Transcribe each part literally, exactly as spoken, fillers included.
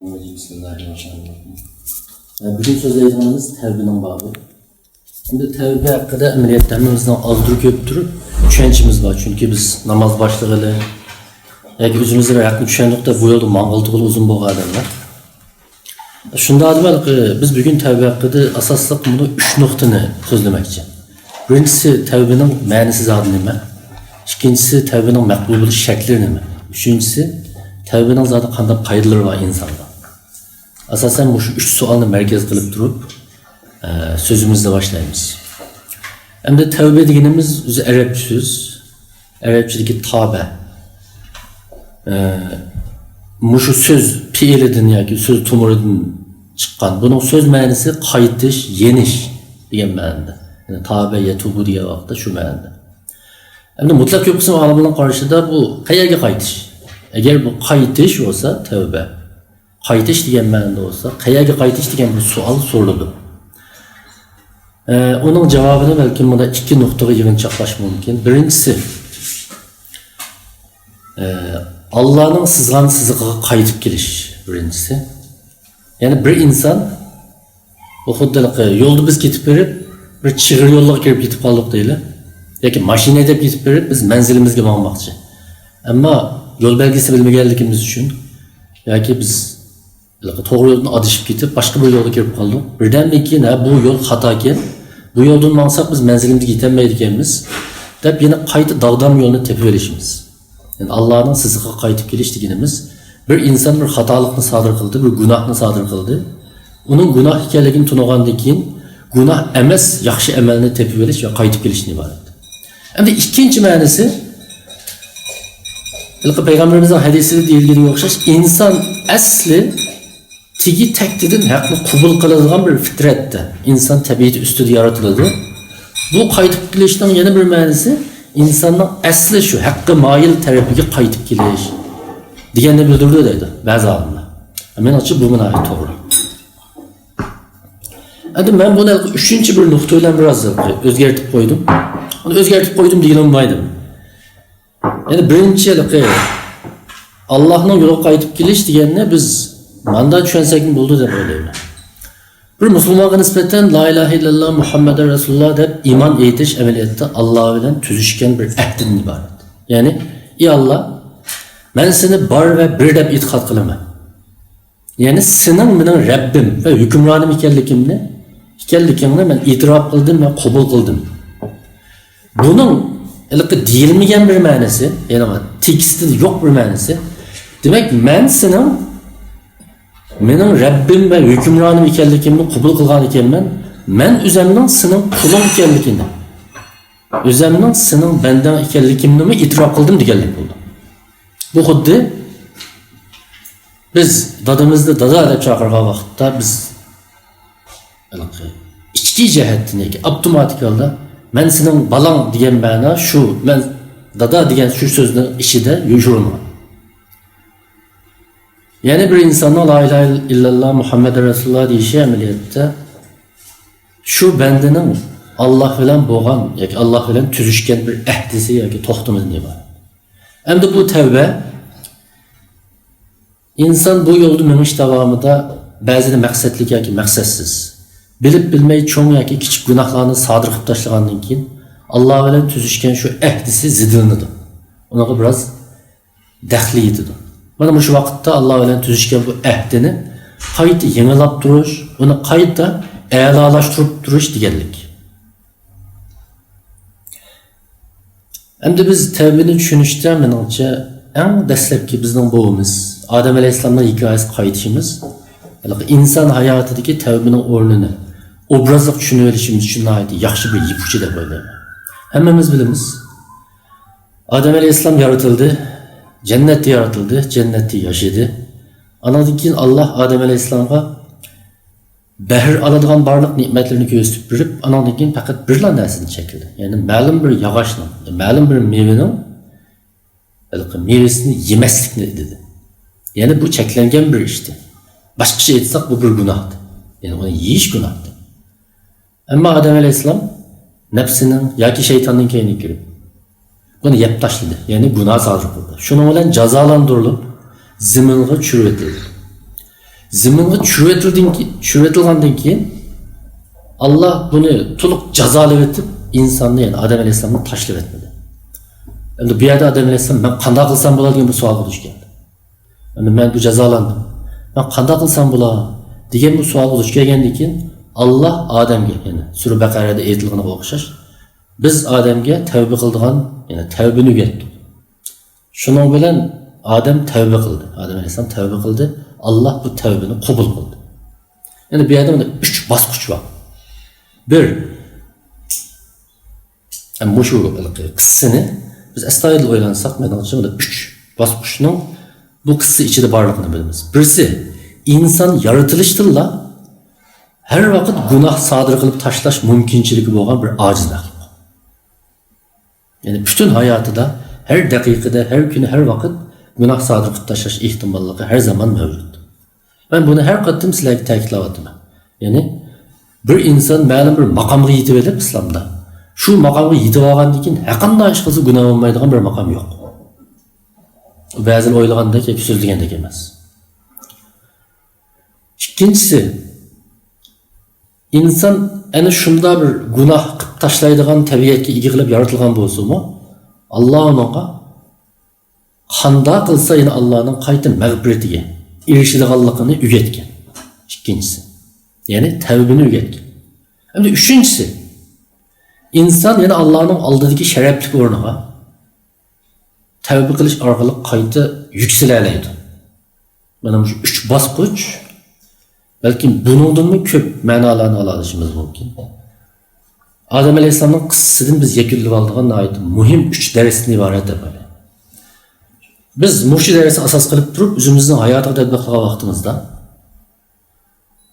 بىسمىللاھىررەھمانىررەھىم. بۈگۈن سۆزلەيدىغىنىمىز تەۋبىنىڭ بابى. ئەمدى تەۋبە ھەققىدە ئەمەلىيەتتە ھەممىمىزنىڭ ئالدۇرۇپ كۆپ تۇرۇپ چۈشەنچىمىز بار. چۈنكى بىز ناماز باشلىغىلى ياكى ئۆزىمىزدە بىر ھەقنى چۈشەندۇق دەپ بۇ يولدا ماڭغىلى تۇغىلى ئۇزۇن بولغان ئادەملەر. شۇنداق دېمەيلى، بىز بۈگۈن تەۋبە ھەققىدە ئاساسلىق مۇنۇ ئۈچ نۇقتىنى سۆزلىمەكچى. بىرىنچىسى، تەۋبىنىڭ مەنىسى زادى نېمە؟ ئىككىنچىسى، تەۋبىنىڭ مەقبۇل بولۇش شەكلى نېمە؟ ئۈچىنچىسى، تەۋبىنىڭ زادى قانداق پايدىلىرى بار ئىنسانغا؟ ئاساسەن مۇشۇ ئۈچ سوئالنى مەركەز قىلىپ تۇرۇپ، ئە، سۆزىمىزنى باشلايمىز. ئەمدى تەۋبە دېگىنىمىز ئۆزى ئەرەبچە سۆز. ئەرەبچىدىكى تابە. ئە، مۇشۇ سۆز پېئىلىدىن ياكى سۆز تومۇرىدىن چىققان. بۇنىڭ سۆز مەنىسى قايتىش، يېنىش دېگەن مەنىدە. يەنى تابە يەتۇبۇ دېگەن ۋاقىتتا شۇ مەنىدە. ئەمدى مۇتلەق كۆپ قىسىم ئالىملارنىڭ قارىشىدا بۇ قەيەرگە قايتىش؟ ئەگەر بۇ قايتىش بولسا تەۋبە. قايتىش دېگەن مەنىدە بولسا، قەيەرگە قايتىش دېگەن بىر سوئال سورىلىدۇ. ئە، ئۇنىڭ جاۋابىنى بەلكىم مۇندا ئىككى نۇقتىغا يىغىنچاقلاش مۇمكىن. بىرىنچىسى، ئە، ئاللانىڭ سىزغان سىزىقىغا قايتىپ كېلىش بىرىنچىسى. يەنى بىر ئىنسان، بۇ خۇددى ھېلىقى يولدا بىز كېتىپ بېرىپ، بىر چىغىر يوللارغا كىرىپ كېتىپ قالدۇق دەيلى. ياكى ماشىنا ھەيدەپ كېتىپ بېرىپ، بىز مەنزىلىمىزگە ماڭماقچى. ئەمما يول بەلگىسى بىلمىگەنلىكىمىز ئۈچۈن ياكى بىز ھېلىقى توغرا يولدىن ئادىشىپ كېتىپ، باشقا بىر يولغا كىرىپ قالدۇق. بىردەمدىن كېيىن، ھە، بۇ يول خاتاكەن، بۇ يولدىن ماڭساق بىز مەنزىلىمىزگە يېتەلمەيدىكەنمىز، دەپ يەنە قايتا داغدام يولنى تېپىۋېلىشىمىز. يەنى ئاللانىڭ سىزىقىغا قايتىپ كېلىش دېگىنىمىز، بىر ئىنسان بىر خاتالىقنى سادىر قىلدى، بىر گۇناھنى سادىر قىلدى. ئۇنىڭ گۇناھ ئىكەنلىكىنى تونۇغاندىن كېيىن، گۇناھ ئەمەس، ياخشى ئەمەلنى تېپىۋېلىش ۋە قايتىپ كېلىشتىن ئىبارەت. ئەمدى ئىككىنچى مەنىسى، ھېلىقى پەيغەمبىرىمىزنىڭ ھەدىسىدە دېيىلگىنىگە ئوخشاش، ئىنسان ئەسلى تېگى تەكتىدىن ھەقنى قوبۇل قىلىدىغان بىر پىترەتتە، ئىنسان تەبىئىتى ئۈستىدە يارىتىلىدۇ. بۇ قايتىپ كېلىشنىڭ يەنە بىر مەنىسى، ئىنساننىڭ ئەسلى شۇ ھەققە مايىل تەرىپىگە قايتىپ كېلىش دېگەننى بىلدۈرىدۇ دەيدۇ بەزى ئالىملار. مېنىڭچە بۇ ناھايىتى توغرا. ئەمدى مەن بۇنى ئۈچىنچى بىر نۇقتا بىلەن بىراز ئۆزگەرتىپ قويدۇم. ئۇنى ئۆزگەرتىپ قويدۇم دېيىلمايدۇ. يەنى بىرىنچى ھېلىقى ئاللاھنىڭ يولىغا قايتىپ كېلىش دېگەننى بىز ماندا چۈشەنسەكمۇ بولىدۇ دەپ ئويلايمەن. بىر مۇسۇلمانغا نىسبەتەن لا ئىلاھە ئىللاللا مۇھەممەدۇر رەسۇلۇللا دەپ ئىمان ئېيتىش ئەمەلىيەتتە ئاللا بىلەن تۈزۈشكەن بىر ئەھدىدىن ئىبارەت. يەنى، ئى ئاللا، مەن سېنى بار ۋە بىر دەپ ئېتىقاد قىلىمەن. يەنى سېنىڭ مېنىڭ رەببىم ۋە ھۆكۈمرانىم ئىكەنلىكىمنى، ئىكەنلىكىڭنى مەن ئېتىراپ قىلدىم ۋە قوبۇل قىلدىم. بۇنىڭ ھېلىقى دېيىلمىگەن بىر مەنىسى، يەنى تېكىستىدە يوق بىر مەنىسى. دېمەك، مەن سېنىڭ مېنىڭ رەببىم ۋە ھۆكۈمرانىم ئىكەنلىكىمنى قوبۇل قىلغان ئىكەنمەن. مەن ئۆزەمنىڭ سېنىڭ قۇلۇڭ ئىكەنلىكىنى، ئۆزەمنىڭ سېنىڭ بەندەڭ ئىكەنلىكىمنىمۇ ئېتىراپ قىلدىم دېگەنلىك بولىدۇ. بۇ خۇددى بىز دادىمىزنى دادا دەپ چاقىرغان ۋاقىتتا بىز ھېلىقى ئىچكى جەھەتتىن ياكى ئاپتوماتىك ھالدا مەن سېنىڭ بالاڭ دېگەن مەنا شۇ، مەن دادا دېگەن شۇ سۆزنىڭ ئىچىدە يوشۇرۇنغان. يەنى بىر ئىنساننىڭ لا ئىلاھە ئىللاللا مۇھەممەدۇر رەسۇلۇللا دېيىشى ئەمەلىيەتتە شۇ بەندىنىڭ ئاللا بىلەن بولغان ياكى ئاللا بىلەن تۈزۈشكەن بىر ئەھدىسى ياكى توختىمىدىن ئىبارەت. ئەمدى بۇ تەۋبە، ئىنسان بۇ يولدا مېڭىش داۋامىدا بەزىدە مەقسەتلىك ياكى مەقسەتسىز، بىلىپ بىلمەي چوڭ ياكى كىچىك گۇناھلارنى سادىر قىلىپ تاشلىغاندىن كېيىن، ئاللا بىلەن تۈزۈشكەن شۇ ئەھدىسى زېدىلىنىدۇ. ئۇنىڭغا بىراز دەخلى يېتىدۇ. مانا مۇشۇ ۋاقىتتا ئاللا بىلەن تۈزۈشكەن بۇ ئەھدىنى قايتا يېڭىلاپ تۇرۇش، ئۇنى قايتا ئەلالاشتۇرۇپ تۇرۇش دېگەنلىك. ئەمدى بىز تەۋبىنى چۈشىنىشتە، مېنىڭچە، ئەڭ دەسلەپكى بىزنىڭ بوۋىمىز ئادەم ئەلەيھىسسالامنىڭ ھېكايىسىگە قايتىشىمىز، ھېلىقى ئىنسان ھاياتىدىكى تەۋبىنىڭ ئورنىنى ئوبرازلىق چۈشىنىۋېلىشىمىز ئۈچۈن ناھايىتى ياخشى بىر يىپ ئۇچى دەپ ئويلايمەن. ھەممىمىز بىلىمىز، ئادەم ئەلەيھىسسالام يارىتىلدى، جەننەتتە يارىتىلدى، جەننەتتە ياشىدى. ئانىڭدىن كېيىن ئاللا ئادەم ئەلەيھىسسالامغا بەھر ئالىدىغان بارلىق نېمەتلىرىنى كۆرسىتىپ بېرىپ، ئانىڭدىن كېيىن پەقەت بىرلا نەرسىنى چەكلىدى. يەنى مەلۇم بىر ياغاچنىڭ، مەلۇم بىر مېۋىنىڭ ھېلىقى مېۋىسىنى يېمەسلىكنى دېدى. يەنى بۇ چەكلەنگەن بىر ئىشتى. باشقىچە ئېيتساق، بۇ بىر گۇناھتى. يەنى ئۇنى يېيىش گۇناھتى. ئەمما ئادەم ئەلەيھىسسالام نەپسىنىڭ ياكى شەيتاننىڭ كەينىگە كىرىپ، بۇنى يەپ تاشلىدى، يەنى گۇناھ سادىر قىلدى. شۇنىڭ بىلەن جازالاندۇرۇلۇپ، زېمىنغا چۈشۈرۈۋېتىلدى. زېمىنغا چۈشۈرۈۋېتىلدىن كېيىن، چۈشۈرۈۋېتىلغاندىن كېيىن، ئاللا بۇنى تولۇق جازالىۋېتىپ، ئىنساننى، يەنى ئادەم ئەلەيھىسسالامنى تاشلىۋەتمىدى. ئەمدى بۇ يەردە ئادەم ئەلەيھىسسالام، مەن قانداق قىلسام بولىدۇ دېگەن بۇ سوئالغا دۇچ كەلدى. ئەمدى مەن بۇ جازالاندىم. مەن قانداق قىلسام بولا دېگەن بۇ سوئالغا دۇچ كەلگەندىن كېيىن، ئاللا ئادەمگە، يەنى سۈرە بەقەرەدە ئېيتىلغىنىغا ئوخشاش، بىز ئادەمگە تەۋبە قىلىدىغان، يەنى تەۋبىنى ئۆگەتتۇق. شۇنىڭ بىلەن ئادەم تەۋبە قىلدى. ئادەم ئەلەيھىسسالام تەۋبە قىلدى. ئاللا بۇ تەۋبىنى قوبۇل قىلدى. يەنى بۇ يەردە مانا ئۈچ باسقۇچ بار. بىر، مۇشۇ قىسسىنى بىز ئەستايىدىل ئويلانساق، مېنىڭچە مانا ئۈچ باسقۇچنىڭ بۇ قىسسە ئىچىدە بارلىقىنى بىلىمىز. بىرسى، ئىنسان يارىتىلىشتىنلا ھەر ۋاقىت گۇناھ سادىر قىلىپ تاشلاش مۇمكىنچىلىكى بولغان بىر ئاجىز مەخلۇق. يەنى پۈتۈن ھاياتىدا، ھەر دەقىقىدە، ھەر كۈنى، ھەر ۋاقىت گۇناھ سادىر قىلىپ تاشلاش ئېھتىماللىقى ھەر زامان مەۋجۇت. مەن بۇنى ھەر قېتىم سىلەرگە تەكىتلەۋاتىمەن. يەنى بىر ئىنسان مەلۇم بىر ماقامغا يېتىۋېلىپ ئىسلامدا، شۇ ماقامغا يېتىۋالغاندىن كېيىن ھەرقانداق ئىش قىلسا گۇناھ بولمايدىغان بىر ماقام يوق. بەزىلەر ئويلىغاندەك ياكى سۆزلىگەندەك ئەمەس. ئىككىنچىسى، ئىنسان ئەنە شۇنداق بىر گۇناھ قىلىپ تاشلايدىغان تەبىئەتكە ئىگە قىلىپ يارىتىلغان بولسىمۇ، ئاللا ئۇنىڭغا قانداق قىلسا يەنە ئاللانىڭ قايتا مەغپىرىتىگە ئېرىشىدىغانلىقىنى ئۆگەتكەن. ئىككىنچىسى، يەنى تەۋبىنى ئۆگەتكەن. ئەمدى ئۈچىنچىسى، ئىنسان يەنە ئاللانىڭ ئالدىدىكى شەرەپلىك ئورنىغا تەۋبە قىلىش ئارقىلىق قايتا يۈكسىلەلەيدۇ. مانا مۇشۇ ئۈچ باسقۇچ، بەلكىم بۇنىڭدىنمۇ كۆپ مەنالارنى ئالالىشىمىز مۇمكىن. ئادەم ئەلەيھىسسالامنىڭ قىسسىسىدىن بىز يەكۈنلىۋالىدىغان ناھايىتى مۇھىم ئۈچ دەرستىن ئىبارەت دەپ ئويلايمەن. بىز مۇشۇ دەرسنى ئاساس قىلىپ تۇرۇپ، ئۆزىمىزنىڭ ھاياتىغا تەتبىق قىلغان ۋاقتىمىزدا،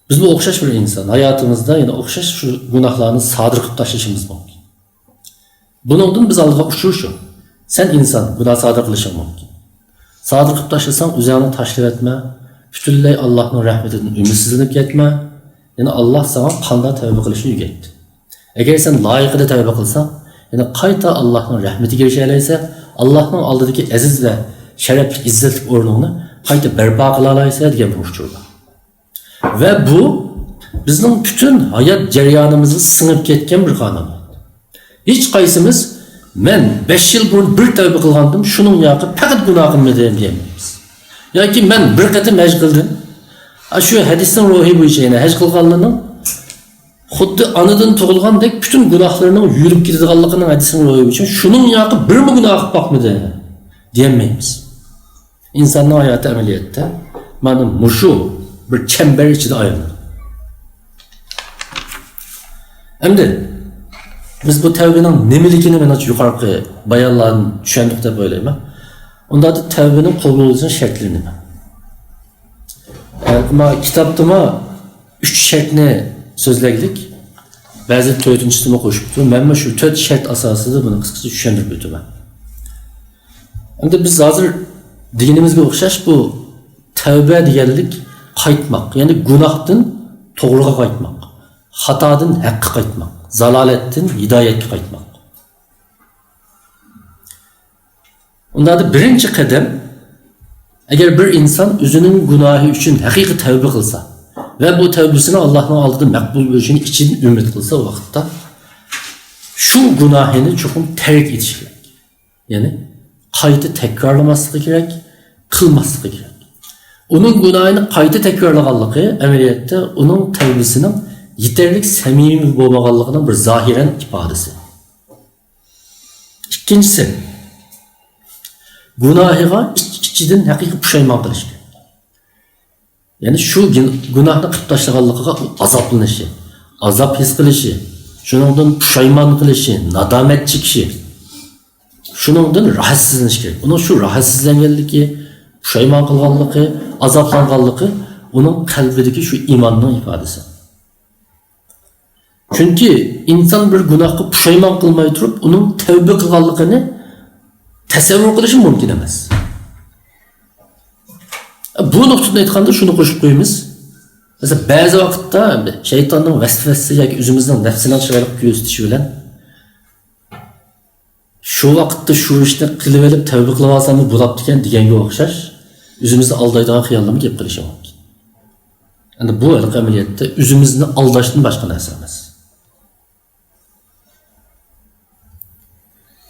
بىزمۇ ئوخشاش بىر ئىنسان، ھاياتىمىزدا يەنە ئوخشاش شۇ گۇناھلارنى سادىر قىلىپ تاشلىشىمىز مۇمكىن. بۇنىڭدىن بىز ئالغان ئۇچۇر شۇ. سەن ئىنسان، گۇناھ سادىر قىلىشىڭ مۇمكىن. سادىر قىلىپ تاشلىساڭ، ئۆزۈڭنى تاشلىۋەتمە. پۈتۈنلەي ئاللاھنىڭ رەھمىتىدىن ئۈمىدسىزلىنىپ كەتمە. يەنى ئاللاھ ساڭا قانداق تەۋبە قىلىشنى ئۆگەتتى. ئەگەر سەن لايىقىدا تەۋبە قىلساڭ، يەنى قايتا ئاللاھنىڭ رەھمىتىگە ئېرىشەلەيسەن، ئاللاھنىڭ ئالدىدىكى ئەزىز ۋە شەرەپلىك، ئىززەتلىك ئورنۇڭنى قايتا بەرپا قىلالايسەن دېگەن بىر ئۇچۇر بار. ۋە بۇ بىزنىڭ پۈتۈن ھايات جەريانىمىزغا سىڭىپ كەتكەن بىر قانۇن. ھېچقايسىمىز، «مەن بەش يىل بۇرۇن بىر تەۋبە قىلغانتىم، شۇنىڭ ياقى پەقەت گۇناھ قىلمىدىم» دېيەلمەيمىز. ياكى، «مەن بىر قېتىم ھەج قىلدىم.» ئا، شۇ ھەدىسنىڭ روھى بويىچە يەنە ھەج قىلغانلارنىڭ خۇددى ئانىدىن تۇغۇلغاندەك پۈتۈن گۇناھلىرىنىڭ يۇيۇلۇپ كېتىدىغانلىقىنىڭ ھەدىسىنىڭ روھى بويىچە، «شۇنىڭ ياقى بىرمۇ گۇناھ قىلىپ باقمىدى» دېيەلمەيمىز. ئىنساننىڭ ھاياتى ئەمەلىيەتتە مانا مۇشۇ بىر چەمبەر ئىچىدە ئايلىنىدۇ. ئەمدى بىز بۇ تەۋبىنىڭ نېمىلىكىنى مېنىڭچە يۇقىرىقى بايانلاردىن چۈشەندۇق دەپ ئويلايمەن. ئۇنداقتا تەۋبىنىڭ قوبۇل بولۇشىنىڭ شەرتلىرى نېمە؟ ئە، ما كىتابتىمۇ ئۈچ شەرتنى سۆزلەيلىك. بەزى تۆتىنچىسىمۇ قوشۇپتۇ. مەنمۇ شۇ تۆت شەرت ئاساسىدا بۇنى قىسقىچە چۈشەندۈرۈپ ئۆتىمەن. ئەمدى بىز ھازىر دېگىنىمىزگە ئوخشاش، بۇ تەۋبە دېگەنلىك قايتماق، يەنى گۇناھتىن توغرىغا قايتماق، خاتادىن ھەققە قايتماق، زالالەتتىن ھىدايەتكە قايتماق. ئۇنداقتا بىرىنچى قەدەم، ئەگەر بىر ئىنسان ئۆزىنىڭ گۇناھى ئۈچۈن ھەقىقىي تەۋبە قىلسا ۋە بۇ تەۋبىسىنى ئاللاھنىڭ ئالدىدا مەقبۇل بولۇشىنى ئىچىدىن ئۈمىد قىلسا، ئۇ ۋاقىتتا شۇ گۇناھىنى چوقۇم تەرك ئېتىش كېرەك. يەنى قايتا تەكرارلىماسلىقى كېرەك، قىلماسلىقى كېرەك. ئۇنىڭ گۇناھىنى قايتا تەكرارلىغانلىقى ئەمەلىيەتتە ئۇنىڭ تەۋبىسىنىڭ يېتەرلىك سەمىمىي بولمىغانلىقىنىڭ بىر زاھىرەن ئىپادىسى. ئىككىنچىسى، گۇناھىغا ئىچ-ئىچىدىن ھەقىقىي پۇشايمان قىلىش كېرەك. يەنى شۇ گىن-، گۇناھنى قىلىپ تاشلىغانلىقىغا ئۇ ئازابلىنىشى، ئازاب ھېس قىلىشى، شۇنىڭدىن پۇشايمان قىلىشى، نادامەت چېكىشى، شۇنىڭدىن راھەتسىزلىنىشى كېرەك. ئۇنىڭ شۇ راھەتسىزلەنگەنلىكى، پۇشايمان قىلغانلىقى، ئازابلانغانلىقى ئۇنىڭ قەلبىدىكى شۇ ئىماننىڭ ئىپادىسى. چۈنكى ئىنسان بىر گۇناھقا پۇشايمان قىلماي تۇرۇپ، ئۇنىڭ تەۋبە قىلغانلىقىنى تەسەۋۋۇر قىلىشى مۇمكىن ئەمەس. بۇ نۇقتىدىن ئېيتقاندا، شۇنى قوشۇپ قويىمىز. مەسىلەن، بەزى ۋاقىتتا شەيتاننىڭ ۋەسۋەسىسى ياكى ئۆزىمىزنىڭ نەپسىنىڭ چىرايلىق كۆرسىتىشى بىلەن، شۇ ۋاقىتتا شۇ ئىشنى قىلىۋېلىپ تەۋبە قىلىۋالساممۇ بولاپتىكەن دېگەنگە ئوخشاش، ئۆزىمىزنى ئالدايدىغان خىياللارمۇ كېلىپ قېلىشى مۇمكىن. ئەمدى بۇ ھېلىقى ئەمەلىيەتتە ئۆزىمىزنى ئالداشتىن باشقا نەرسە ئەمەس.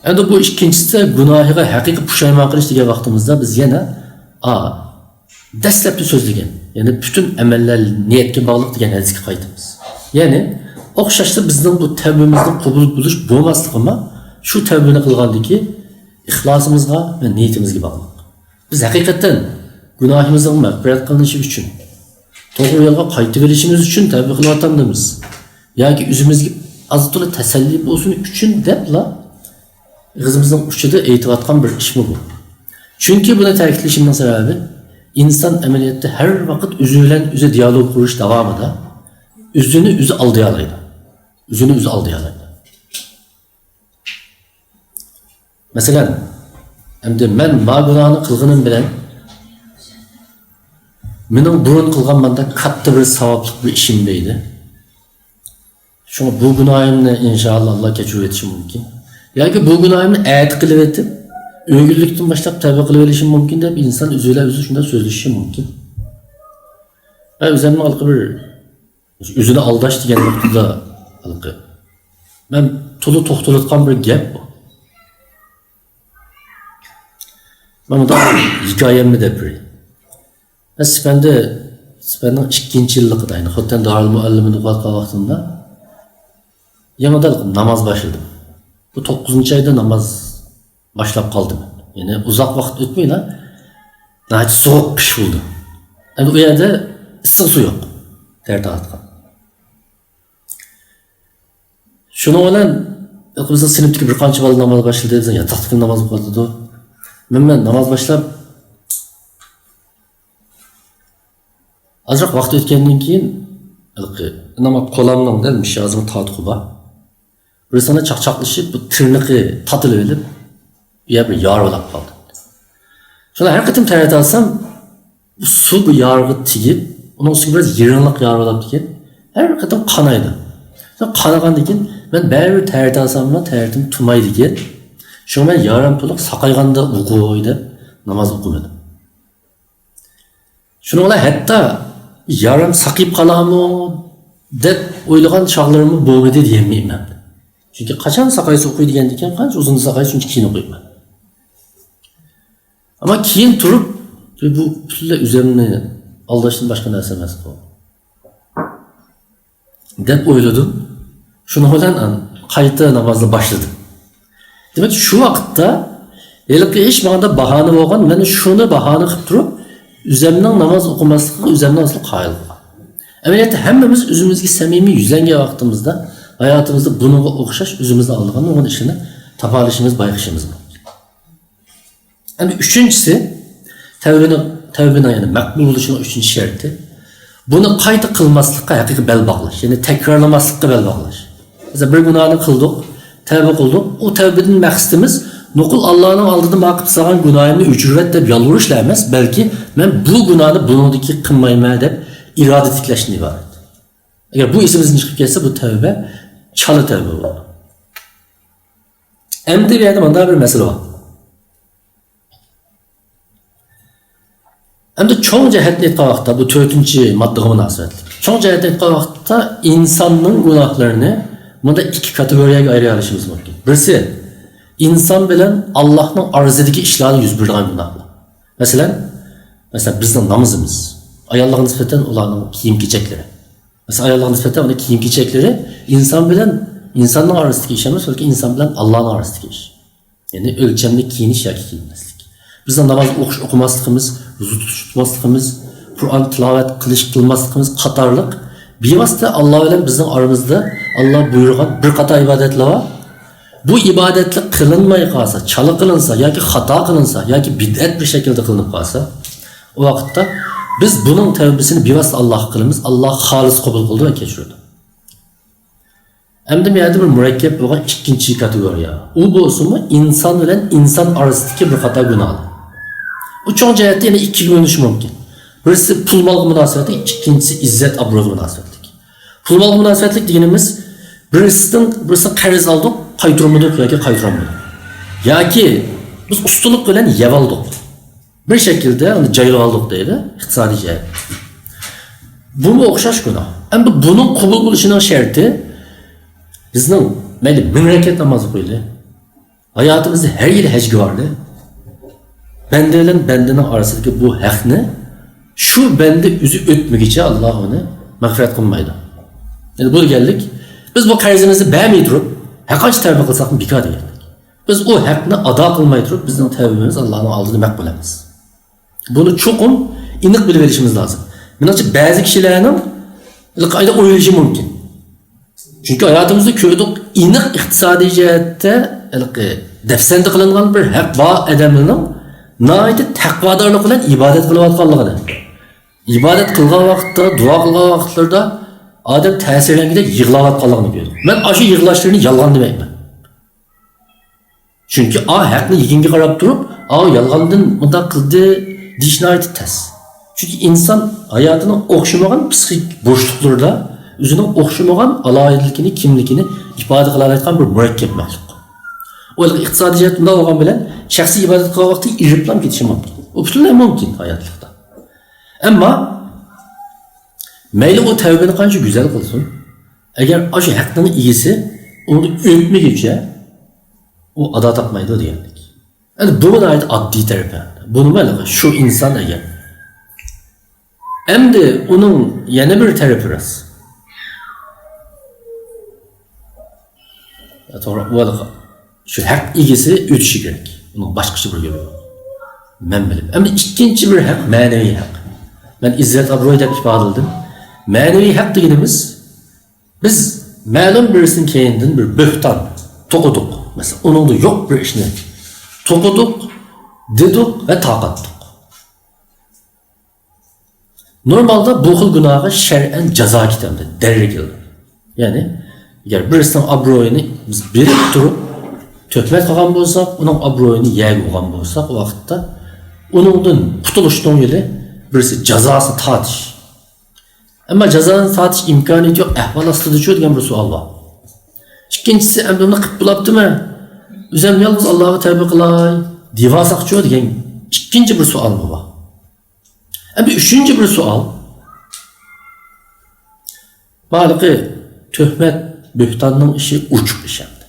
ئەمدى بۇ ئىككىنچىسى گۇناھىغا ھەقىقىي پۇشايمان قىلىش دېگەن ۋاقتىمىزدا بىز يەنە، ئا، دەسلەپتە سۆزلىگەن، يەنى پۈتۈن ئەمەللەر نىيەتكە باغلىق دېگەن ھەدىسكە قايتىمىز. يەنى ئوخشاشلا بىزنىڭ بۇ تەۋبىمىزنىڭ قوبۇل بولۇش بولماسلىقىمۇ شۇ تەۋبىنى قىلغاندىكى ئىخلاسىمىزغا ۋە نىيىتىمىزگە باغلىق. بىز ھەقىقەتەن گۇناھىمىزنىڭ مەغپىرەت قىلىنىشى ئۈچۈن، توغرا يولغا قايتىۋېلىشىمىز ئۈچۈن تەۋبە قىلىۋاتامدىمىز ياكى ئۆزىمىزگە ئازتولا تەسەللى بولسۇن ئۈچۈن دەپلا ئېغىزىمىزنىڭ ئۇچىدا ئېيتىۋاتقان بىر ئىشمۇ بۇ. چۈنكى بۇنى تەكىتلىشىمنىڭ سەۋەبى، ئىنسان ئەمەلىيەتتە ھەر ۋاقىت ئۆزى بىلەن ئۆزى دىيالوگ قۇرۇش داۋامىدا ئۆزىنى ئۆزى ئالدىيالايدۇ. ئۆزىنى ئۆزى ئالدىيالايدۇ. مەسىلەن، ئەمدى مەن ما گۇناھنى قىلغىنىم بىلەن مېنىڭ بۇرۇن قىلغان مانداق كاتتا بىر ساۋابلىق بىر ئىشىم دەيدۇ. شۇڭا بۇ گۇناھىمنى ئىنشائاللا ئاللا كەچۈرۈۋېتىشى مۇمكىن. ياكى بۇ گۇناھىمنى ئەتە قىلىۋېتىپ، ئۆگۈنلۈكتىن باشلاپ تەۋبە قىلىۋېلىشىم مۇمكىن دەپ ئىنسان ئۆزى بىلەن ئۆزى شۇنداق سۆزلىشىشى مۇمكىن. مەن ئۆزۈمنىڭ ھېلىقى بىر ئۆزىنى ئالداش دېگەن نۇقتىدا ھېلىقى مەن تولا توختىلىۋاتقان بىر گەپ بۇ. مەن مۇنداق ھېكايەمنى دەپ بېرەي. مەن سىپەندە، سىپەندنىڭ ئىككىنچى يىللىقىدا، يەنى خوتەن دارىلمۇئەللىمىدە ئوقۇۋاتقان ۋاقتىمدا يېڭىدىن ناماز باشلىدىم. بۇ توققۇزىنچى ئايدا ناماز باشلاپ قالدىم. يەنى ئۇزاق ۋاقىت ئۆتمەيلا ناھايىتى سوغۇق قىش بولدى. ئەمدى ئۇ يەردە ئىسسىق سۇ يوق. تەر تارتقان. شۇنىڭ بىلەن بىزنىڭ سىنىپتىكى بىر قانچە بالا ناماز باشلىدى، بىزنىڭ ياتاقتىكى ناماز ئوقۇۋاتىدۇ. مەن، مەن ناماز باشلاپ ئازراق ۋاقىت ئۆتكەندىن كېيىن، ھېلىقى ئىنام قولامنىڭ دەل مۇشۇ يازىمۇ تارتۇقى بار. بىرسىنى چاقچاقلىشىپ، بۇ تىرنىقى تاتىلىۋېلىپ، يەر بىر يارىلاپ قالدى. شۇنى ھەر قېتىم تەرەت ئالسام، بۇ سۇ بۇ يارىغا تېگىپ، ئۇنىڭ ئۈستىگە بىراز يىرىڭلىق يارىلاپ كېيىن، ھەر قېتىم قانايدۇ. شۇ قانىغاندىن كېيىن، مەن بەرىبىر تەرەت ئالساممۇ، تەرىتىم تۇمايدىكەن. شۇڭا مەن يارام تولۇق ساقايغاندا ئوقۇي دەپ ناماز ئوقۇمىدىم. شۇنىڭ بىلەن ھەتتا يارام ساقىيىپ قالامۇ دەپ ئويلىغان چاغلىرىممۇ بولمىدى دېيەلمەيمەن. چۈنكى قاچان ساقايسا ئوقۇي دېگەندىكىن، قانچە ئۇزۇن ساقايسا شۇنچە كېيىن ئوقۇيمەن. ئەمما كېيىن تۇرۇپ، بۇ پۈتۈنلەي ئۆزۈمنى ئالداشتىن باشقا نەرسە ئەمەس بۇ. دەپ ئويلىدىم. شۇنىڭ بىلەن قايتا نامازنى باشلىدىم. دېمەك، شۇ ۋاقىتتا ھېلىقى ئىش ماڭا باھانە بولغان، مەن شۇنى باھانە قىلىپ تۇرۇپ، ئۆزەمنىڭ ناماز ئوقۇماسلىقىغا ئۆزەمنى ئاسلا قايىل قىلغان. ئەمەلىيەتتە ھەممىمىز ئۆزىمىزگە سەمىمىي يۈزلەنگەن ۋاقتىمىزدا، ھاياتىمىزدا بۇنىڭغا ئوخشاش ئۆزىمىزنى ئالدىغان نۇرغۇن ئىشلارنى تاپالىشىمىز، بايقىشىمىز مۇمكىن. ئەمدى ئۈچىنچىسى، تەۋبىنىڭ، تەۋبىنىڭ يەنى مەقبۇل بولۇشىنىڭ ئۈچىنچى شەرتى، بۇنى قايتا قىلماسلىققا ھەقىقىي بەل باغلاش، يەنى تەكرارلىماسلىققا بەل باغلاش. مەسىلەن، بىر گۇناھنى قىلدۇق، تەۋبە قىلدۇق، ئۇ تەۋبىدىن مەقسىتىمىز نوقۇل ئاللانىڭ ئالدىدا ماڭا قىلىپ سالغان گۇناھىمنى ئۆچۈرۈۋەت دەپ يالۋۇرۇشلا ئەمەس، بەلكى مەن بۇ گۇناھنى بۇنىڭدىن كېيىن قىلمايمەن دەپ ئىرادە تىكلەشتىن ئىبارەت. ئەگەر بۇ ئېسىمىزدىن چىقىپ كەتسە، بۇ تەۋبە چالا تەۋبە بولىدۇ. ئەمدى بۇ يەردە مۇنداق بىر مەسىلە بار. ئەمدى چوڭ جەھەتتىن ئېيتقان ۋاقىتتا، بۇ تۆتىنچى ماددىغا مۇناسىۋەتلىك. چوڭ جەھەتتىن ئېيتقان ۋاقىتتا ئىنساننىڭ گۇناھلىرىنى مۇنداق ئىككى كاتېگورىيەگە ئايرىيالىشىمىز مۇمكىن. بىرسى، ئىنسان بىلەن ئاللاھنىڭ ئارىسىدىكى ئىشلاردا يۈز بېرىدىغان گۇناھلار. مەسىلەن، مەسىلەن، بىزنىڭ نامىزىمىز، ئاياللارغا نىسبەتەن ئۇلارنىڭ كىيىم-كېچەكلىرى. مەسىلەن، ئاياللارغا نىسبەتەن ئۇنىڭ كىيىم-كېچەكلىرى ئىنسان بىلەن ئىنساننىڭ ئارىسىدىكى ئىش ئەمەس، بەلكى ئىنسان بىلەن ئاللانىڭ ئارىسىدىكى ئىش. يەنى ئۆلچەملىك كىيىنىش ياكى كىيىنمەسلىك. بىزنىڭ ناماز ئوقۇش ئوقۇماسلىقىمىز، روزا تۇتۇش تۇتماسلىقىمىز، قۇرئان تىلاۋەت قىلىش قىلماسلىقىمىز قاتارلىق بىۋاسىتە ئاللا بىلەن بىزنىڭ ئارىمىزدا ئاللا بۇيرۇغان بىر قاتار ئىبادەتلەر بار. بۇ ئىبادەتلەر قىلىنماي قالسا، چالا قىلىنسا ياكى خاتا قىلىنسا ياكى بىدئەت بىر شەكىلدە قىلىنىپ قالسا، ئۇ ۋاقىتتا بىز بۇنىڭ تەۋبىسىنى بىۋاسىتە ئاللاغا قىلىمىز، ئاللا خالىس قوبۇل قىلىدۇ ۋە كەچۈرىدۇ. ئەمدى بۇ يەردە بىر مۇرەككەپ بولغان ئىككىنچى كاتېگورىيە. ئۇ بولسىمۇ ئىنسان بىلەن ئىنسان ئارىسىدىكى بىر قاتار گۇناھلار. ئۇ چوڭ جەھەتتە يەنە ئىككىگە بۆلۈنۈشى مۇمكىن. بىرسى پۇل مالغا مۇناسىۋەتلىك، ئىككىنچىسى ئىززەت ئابرويغا مۇناسىۋەتلىك. پۇل مالغا مۇناسىۋەتلىك دېگىنىمىز، بىرسىدىن، بىرسىدىن قەرز ئالدۇق، قايتۇرمىدۇق ياكى قايتۇرالمىدۇق. ياكى بىز ئۇستىلىق بىلەن يەۋالدۇق. بىر شەكىلدە ئۇنى جايلىۋالدۇق دەيدۇ، ئىقتىسادىي جەھەتتىن. بۇمۇ ئوخشاش گۇناھ. ئەمدى بۇنىڭ قوبۇل بولۇشىنىڭ شەرتى، بىزنىڭ مەيلى مىڭ رەكەت ناماز ئوقۇيلى، ھاياتىمىزدا ھەر يىلى ھەجگە بارلى، بەندە بىلەن بەندىنىڭ ئارىسىدىكى بۇ ھەقنى شۇ بەندە ئۆزى ئۆتمىگۈچە ئاللا ئۇنى مەغپىرەت قىلمايدۇ. يەنى بۇ دېگەنلىك، بىز بۇ قەرزىمىزنى بەرمەي تۇرۇپ، ھەرقانچە تەۋبە قىلساقمۇ بىكار دېگەنلىك. بىز ئۇ ھەقنى ئادا قىلماي تۇرۇپ، بىزنىڭ تەۋبىمىز ئاللانىڭ ئالدىدا مەقبۇل ئەمەس. بۇنى چوقۇم ئېنىق بىلىۋېلىشىمىز لازىم. مېنىڭچە، بەزى كىشىلەرنىڭ ھېلىقى ئايدا ئويلىشى مۇمكىن. چۈنكى ھاياتىمىزدا كۆردۇق، ئېنىق ئىقتىسادىي جەھەتتە ھېلىقى دەپسەندە قىلىنغان بىر ھەق بار ئادەمنىڭ ناھايىتى تەقۋادارلىق بىلەن ئىبادەت قىلىۋاتقانلىقىنى، ئىبادەت قىلغان ۋاقىتتا، دۇئا قىلغان ۋاقىتلىرىدا ئادەم تەسىرلەنگۈدەك يىغلاۋاتقانلىقىنى كۆردۇق. مەن ئاشۇ يىغلاشلىرىنى يالغان دېمەيمەن. چۈنكى ئا ھەقنى يېگىنگە قاراپ تۇرۇپ، ئا يالغاندىن مۇنداق قىلدى دېيىش ناھايىتى تەس. چۈنكى ئىنسان ھاياتىنىڭ ئوخشىمىغان پسىخىك بوشلۇقلىرىدا ئۆزىنىڭ ئوخشىمىغان ئالاھىدىلىكىنى، كىملىكىنى ئىپادە قىلالايدىغان بىر مۇرەككەپ مەخلۇق. ئۇ ئىقتىسادىي جەھەتتە بۇنداق بولغان بىلەن، شەخسىي ئىبادەت قىلغان ۋاقتى ئېرىپلام كېتىشى مۇمكىن. ئۇ پۈتۈنلەي مۇمكىن ھاياتلىقتا. ئەمما مەيلى ئۇ تەۋبىنى قانچە گۈزەل قىلسۇن، ئەگەر ئاشۇ ھەقنىڭ ئىگىسى ئۇنى ئۆتمىگۈچە، ئۇ ئادا تاپمايدۇ دېگەنلىك. ئەمدى بۇمۇ ناھايىتى ئاددىي تەرىپى. بۇنىمۇ ھېلىقى شۇ ئىنسان ئەگەر. ئەمدى ئۇنىڭ يەنە بىر تەرىپى راست. توغرا، ئۇ ھېلىقى شۇ ھەق ئىگىسى ئۆتۈشى كېرەك. ئۇنىڭ باشقىچە بىر يولى يوق. مەن بىلىپ. ئەمدى ئىككىنچى بىر ھەق، مەنىۋى ھەق. مەن ئىززەت ئابرۇي دەپ ئىپادىلىدىم. مەنىۋى ھەق دېگىنىمىز، بىز مەلۇم بىرسىنىڭ كەينىدىن بىر بۆھتان توقۇدۇق. مەسىلەن، ئۇنىڭدا يوق بىر ئىشنى توقۇدۇق، دېدۇق ۋە تارقاتتۇق. نورمالدا بۇ خىل گۇناھقا شەرئەن جازا كېتەمدۇ، دەررە كېلىدۇ. يەنى، ئەگەر بىرسىنىڭ ئابرۇيىنى بىز بېرىپ تۇرۇپ تۆھمەت قىلغان بولساق، ئۇنىڭ ئابرۇيىنى يەرگە ئۇرغان بولساق، ئۇ ۋاقىتتا ئۇنىڭدىن قۇتۇلۇشنىڭ يولى بىرسى جازاسىنى تارتىش. ئەمما جازانى تارتىش ئىمكانىيىتى يوق ئەھۋال ئاستىدىچۇ دېگەن بىر سوئال بار. ئىككىنچىسى، ئەمدى ئۇنى قىلىپ بولاپتىمۇ؟ ئۆزۈم يالغۇز ئاللاغا تەۋبە قىلاي دېيىۋالساقچۇ دېگەن ئىككىنچى بىر سوئالمۇ بار. ئەمدى ئۈچىنچى بىر سوئال. ھېلىقى تۆھمەت، بۆھتاننىڭ ئىشى ئوچۇق ئىش ئەمدى.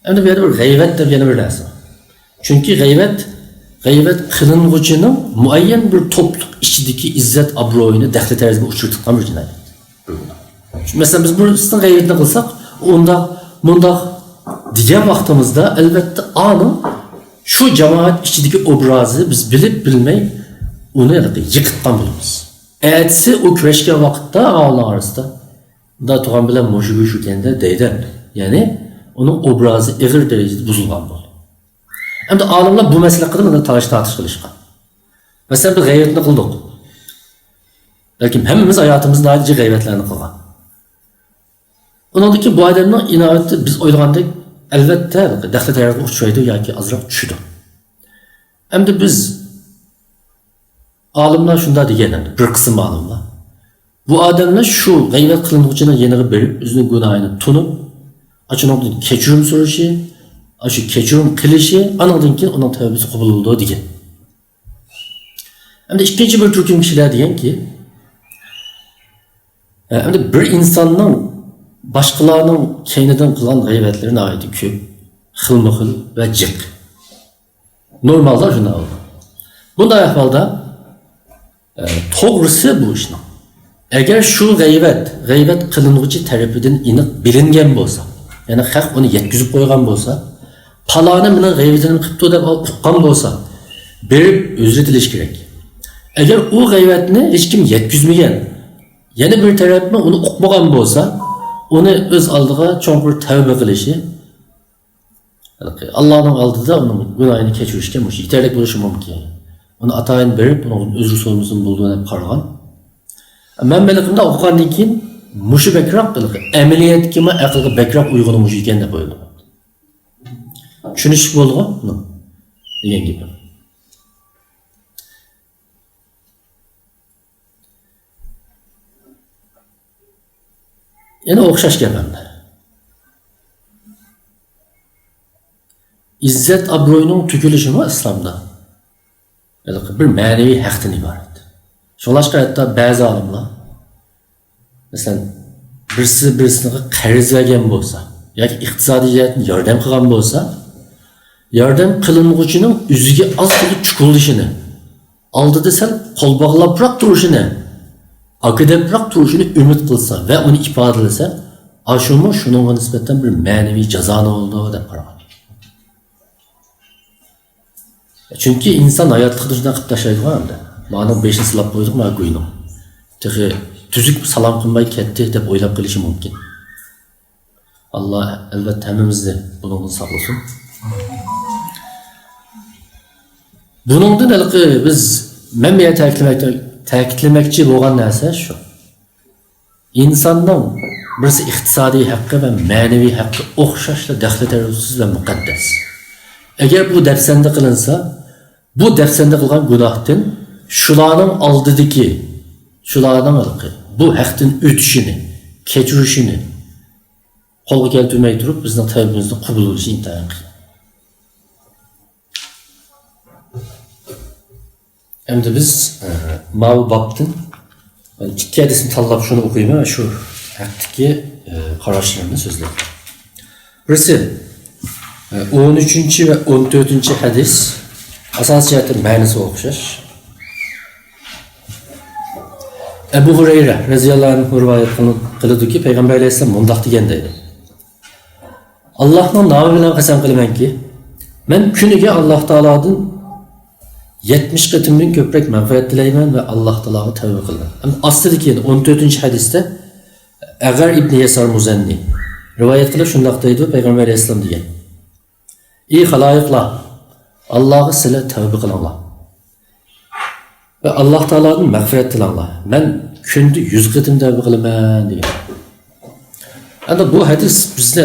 ئەمدى بۇ يەردە بىر غەيۋەت دەپ يەنە بىر نەرسە بار. چۈنكى غەيۋەت، غەيۋەت قىلىنغۇچىنىڭ مۇئەييەن بىر توپلۇق ئىچىدىكى ئىززەت ئابرۇيىنى دەخلى تەرۇزىگە ئۇچرىتىدىغان بىر جىنايەت. مەسىلەن، بىز بىرسىنىڭ غەيۋىتىنى قىلساق، ئۇ ئۇنداق، مۇنداق دېگەن ۋاقتىمىزدا، ئەلۋەتتە، ئانىڭ شۇ جامائەت ئىچىدىكى ئوبرازى بىز بىلىپ بىلمەي ئۇنى يىقىتقان بولىمىز. ئەتىسى ئۇ كۆرۈشكەن ۋاقىتتا ئاغىنىلەر ئارىسىدا، مۇنداق تۇرغان بىلەن مۇشۇ گۆش ئىكەندە دەيدۇ. يەنى ئۇنىڭ ئوبرازى ئېغىر دەرىجىدە بۇزۇلغان بولىدۇ. ئەمدى ئالىملار بۇ مەسىلە ھەققىدە مانا تالاش تارتىش قىلىشقان. مەسىلەن، بىز غەيۋەتنى قىلدۇق. بەلكىم ھەممىمىز ھاياتىمىزدا ناھايىتى جىق غەيۋەتلەرنى قىلغان. ئۇنىڭدىن كېيىن بۇ ئادەمنىڭ ئىناۋىتى بىز ئويلىغاندەك، ئەلۋەتتە، دەخلى تەرۇزىگە ئۇچرايدۇ ياكى ئازراق چۈشىدۇ. ئەمدى بىز، ئالىملار شۇنداق دېگەن، ئەمدى بىر قىسىم ئالىملار، بۇ ئادەملەر شۇ غەيۋەت قىلىنغۇچىنىڭ يېنىغا بېرىپ، ئۆزىنىڭ گۇناھىنى تونۇپ، ئاشۇنىڭدىن كەچۈرۈم سورىشى، ئاشۇ كەچۈرۈم قىلىشى، ئانىڭدىن كېيىن ئۇنىڭ تەۋبىسى قوبۇل بولىدۇ دېگەن. ئەمدى ئىككىنچى بىر تۈركۈم كىشىلەر دېگەنكى، ئەمدى بىر ئىنساننىڭ باشقىلارنىڭ كەينىدىن قىلغان غەيۋەتلىرى ناھايىتى كۆپ، خىلمۇ خىل ۋە جىق. نورمالدا شۇنداق بولىدۇ. بۇنداق ئەھۋالدا، ئە، توغرىسى بۇ ئىشنىڭ، ئەگەر شۇ غەيۋەت، غەيۋەت قىلىنغۇچى تەرىپىدىن ئېنىق بىلىنگەن بولسا، يەنى خەق ئۇنى يەتكۈزۈپ قويغان بولسا، پالانى مېنىڭ غەيۋىتىمنى قىپتۇ دەپ ئۇققان بولسا، بېرىپ ئۆزرىتىلىشى كېرەك. ئەگەر ئۇ غەيۋەتنى ھېچكىم يەتكۈزمىگەن، يەنە بىر تەرەپمۇ ئۇنى ئۇقمىغان بولسا، ئۇنى ئۆز ئالدىغا چوڭقۇر تەۋبە قىلىشى، ئاللانىڭ ئالدىدا ئۇنىڭ گۇناھىنى كەچۈرۈشكە مۇشۇ يېتەرلىك بولۇشى مۇمكىن. ئۇنى ئاتايىن بېرىپ، ئۇنىڭدىن ئۆزرە سورىمىسىمۇ بولىدۇ دەپ قارىغان. مەن بېلىقىمدا ئوقۇغاندىن كېيىن مۇشۇ بەكرەك بېلىقى، ئەمەلىيەتكىمۇ ئەقىلگە بەكرەك ئۇيغۇنى مۇشۇ ئىكەن دەپ ئويلىدىم. چۈشىنىشلىك بولدىغۇ؟ دېگەن گېپىم. يەنە ئوخشاش گەپ ئەمدى. ئىززەت ئابرۇينىڭ تۆكۈلۈشىمۇ ئىسلامدا ھېلىقى بىر مەنىۋى ھەقتىن ئىبارەت. شۇڭلاشقا ھەتتا بەزى ئالىملار مەسىلەن، بىرسى بىرسىگە قەرز بەرگەن بولسا ياكى ئىقتىسادىي جەھەتتىن ياردەم قىلغان بولسا، ياردەم قىلىنغۇچىنىڭ ئۆزىگە ئاز تولا چۇقۇلدىشىنى، ئالدىدا سەل قول باغلاپراق تۇرۇشىنى، ئاكا دەپراق تۇرۇشىنى ئۈمىد قىلسا ۋە ئۇنى ئىپادىلىسە، ئاشۇمۇ شۇنىڭغا نىسبەتەن بىر مەنىۋى جازانى بولىدۇ دەپ قارىغان. چۈنكى ئىنسان ھاياتلىقىدا شۇنداق قىلىپ تاشلايدىغۇ ئەمدى. مانىڭ بېشىنى سىلاپ قويدۇق، مانا گۇينىڭ. تېخى تۈزۈك سالام قىلماي كەتتى دەپ ئويلاپ قېلىشى مۇمكىن. ئاللا ئەلۋەتتە ھەممىمىزنى بۇنىڭدىن ساقلىسۇن. بۇنىڭدىن ھېلىقى بىز، مەن بۇ يەردە تەكىتلىمەك-، تەكىتلىمەكچى بولغان نەرسە شۇ. ئىنساننىڭ بىرسى ئىقتىسادىي ھەققى ۋە مەنىۋى ھەققى ئوخشاشلا دەخلى-تەرۇزسىز ۋە مۇقەددەس. ئەگەر بۇ دەپسەندە قىلىنسا، بۇ دەپسەندە قىلغان گۇناھتىن شۇلارنىڭ ئالدىدىكى، شۇلارنىڭ ھېلىقى بۇ ھەقتىن ئۆتۈشىنى، كەچۈرۈشىنى قولغا كەلتۈرمەي تۇرۇپ، بىزنىڭ تەۋبىمىزنىڭ قوبۇل بولۇشى ئىنتايىن قىيىن. ئەمدى بىز، ئە، ماۋۇ بابتىن ئىككى ھەدىسنى تاللاپ شۇنى ئوقۇيمەن ۋە شۇ ھەقتىكى، ئە، قاراشلىرىمنى سۆزلەيمەن. بىرسى، ئە، ئون ئۈچىنچى ۋە ئون تۆتىنچى ھەدىس ئاساسىي جەھەتتىن مەنىسى ئوخشاش. ئەبۇ ھۇرەيرە رەزىياللاھۇ ئەنھۇ رىۋايەت قىلىدۇكى، پەيغەمبەر ئەلەيھىسسالام مۇنداق دېگەن دەيدۇ. ئاللاھنىڭ نامى بىلەن قەسەم قىلىمەنكى، مەن كۈنىگە ئاللاھ تائالادىن يەتمىش قېتىمدىن كۆپرەك مەغپىرەت تىلەيمەن ۋە ئاللاھ تائالاغا تەۋبە قىلىمەن. ئەمدى ئاستىدىكى ئون تۆتىنچى ھەدىستە ئەغەر ئىبنى يەسار مۇزەننى رىۋايەت قىلىپ شۇنداق دەيدۇ، پەيغەمبەر ئەلەيھىسسالام دېگەن. ئى خالايىقلار، ئاللاھقا سىلەر تەۋبە قىلىڭلار. ۋە ئاللاھ تائالادىن مەغپىرەت تىلەڭلار. مەن كۈندە يۈز قېتىم تەۋبە قىلىمەن دېگەن. ئەمدى بۇ ھەدىس بىزنى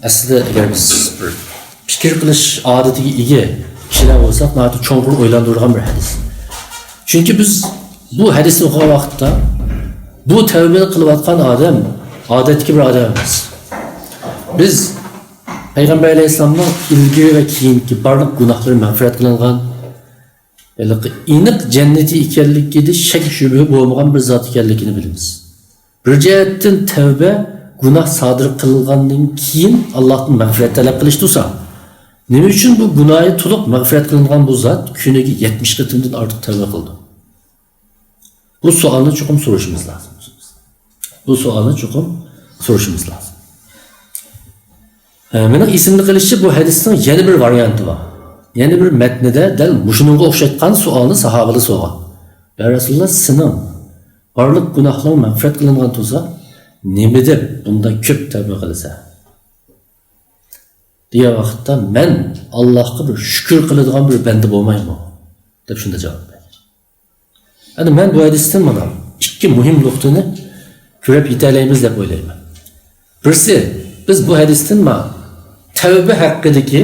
ئەسلىدە ئەگەر بىز بىر پىكىر قىلىش ئادىتىگە ئىگە كىشىلەر بولساق، ناھايىتى چوڭقۇر ئويلاندۇرىدىغان بىر ھەدىس. چۈنكى بىز بۇ ھەدىسنى ئوقۇغان ۋاقىتتا بۇ تەۋبىنى قىلىۋاتقان ئادەم ئادەتتىكى بىر ئادەم ئەمەس. بىز پەيغەمبەر ئەلەيھىسسالامنىڭ ئىلگىرى ۋە كېيىنكى بارلىق گۇناھلىرى مەغپىرەت قىلىنغان، ھېلىقى ئېنىق جەننىتى ئىكەنلىكىدە شەك-شۈبھە بولمىغان بىر زات ئىكەنلىكىنى بىلىمىز. بىر جەھەتتىن تەۋبە، گۇناھ سادىر قىلغاندىن كېيىن ئاللاھتىن مەغپىرەت تەلەپ قىلىش تۇرسا، نېمە ئۈچۈن بۇ گۇناھى تولۇق مەغپىرەت قىلىنغان بۇ زات كۈنىگە يەتمىش قېتىمدىن ئارتۇق تەۋبە قىلىدۇ؟ بۇ سوئالنى چوقۇم سورىشىمىز لازىم. بۇ سوئالنى چوقۇم سورىشىمىز لازىم. ئە، مېنىڭ ئېسىمدە قېلىشىچە، بۇ ھەدىسنىڭ يەنە بىر ۋارىيانتى بار. يەنە بىر مەتنىدە دەل مۇشۇنىڭغا ئوخشاتقان سوئالنى ساھابىلەر سورىغان. يا رەسۇلاللا، سېنىڭ بارلىق گۇناھلىرىڭ مەغپىرەت قىلىنغان تۇرسا، نېمە دەپ بۇنداق كۆپ تەۋبە قىلىسەن؟ دېگەن ۋاقىتتا، مەن ئاللاھقا بىر شۈكۈر قىلىدىغان بىر بەندە بولمايمۇ؟ دەپ شۇنداق جاۋاب بەردى. ئەنە مەن بۇ ھەدىستىن مانا ئىككى مۇھىم نۇقتىنى كۆرۈپ يېتەلەيمىز دەپ ئويلايمەن. بىرسى، بىز بۇ ھەدىستىن مانا تەۋبە ھەققىدىكى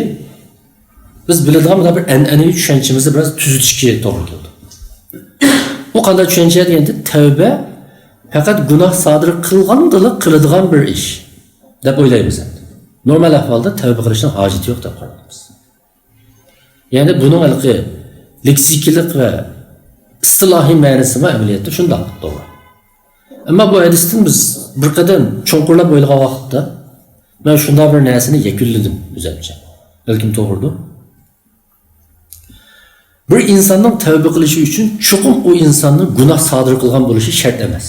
بىز بىلىدىغان مانا بىر ئەنئەنىۋى چۈشەنچىمىزنى بىراز تۈزىتىشكە توغرا كېلىدۇ. بۇ قانداق چۈشەنچە دېگەندە، تەۋبە پەقەت گۇناھ سادىر قىلغاندىلا قىلىدىغان بىر ئىش دەپ ئويلايمىز ئەمدى. نورمال ئەھۋالدا تەۋبە قىلىشنىڭ ھاجىتى يوق دەپ قارايمىز. يەنى بۇنىڭ ھېلىقى لېكسىكىلىق ۋە ئىستىلاھىي مەنىسىمۇ ئەمەلىيەتتە شۇنداق، توغرا. ئەمما بۇ ھەدىستىن بىز بىر قەدەم چوڭقۇرلاپ ئويلىغان ۋاقىتتا، مەن شۇنداق بىر نەرسىنى يەكۈنلىدىم ئۆزۈمچە. بەلكىم توغرىدۇر. بىر ئىنساننىڭ تەۋبە قىلىشى ئۈچۈن چوقۇم ئۇ ئىنساننىڭ گۇناھ سادىر قىلغان بولۇشى شەرت ئەمەس.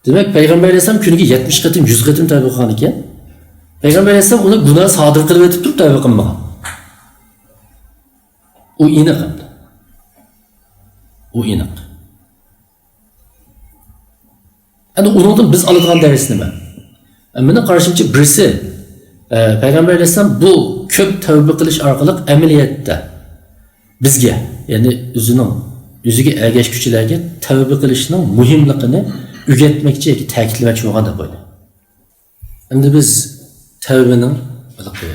دېمەك، پەيغەمبەر ئەلەيھىسسالام كۈنىگە يەتمىش قېتىم، يۈز قېتىم تەۋبە قىلغان ئىكەن. پەيغەمبەر ئەلەيھىسسالام ئۇنى گۇناھ سادىر قىلىۋېتىپ تۇرۇپ تەۋبە قىلمىغان. ئۇ ئېنىق ئەمدى. ئۇ ئېنىق. ئەنە ئۇنىڭدىن بىز ئالىدىغان دەرس نېمە؟ مېنىڭ قارىشىمچە، بىرسى، ئە، پەيغەمبەر ئەلەيھىسسالام بۇ كۆپ تەۋبە قىلىش ئارقىلىق ئەمەلىيەتتە بىزگە، يەنى ئۆزىنىڭ، ئۆزىگە ئەگەشكۈچىلەرگە تەۋبە قىلىشنىڭ مۇھىملىقىنى ئۆگەتمەكچى ياكى تەكىتلىمەكچى بولغان دەپ ئويلايمەن. ئەمدى بىز تەۋبىنىڭ ھېلىقى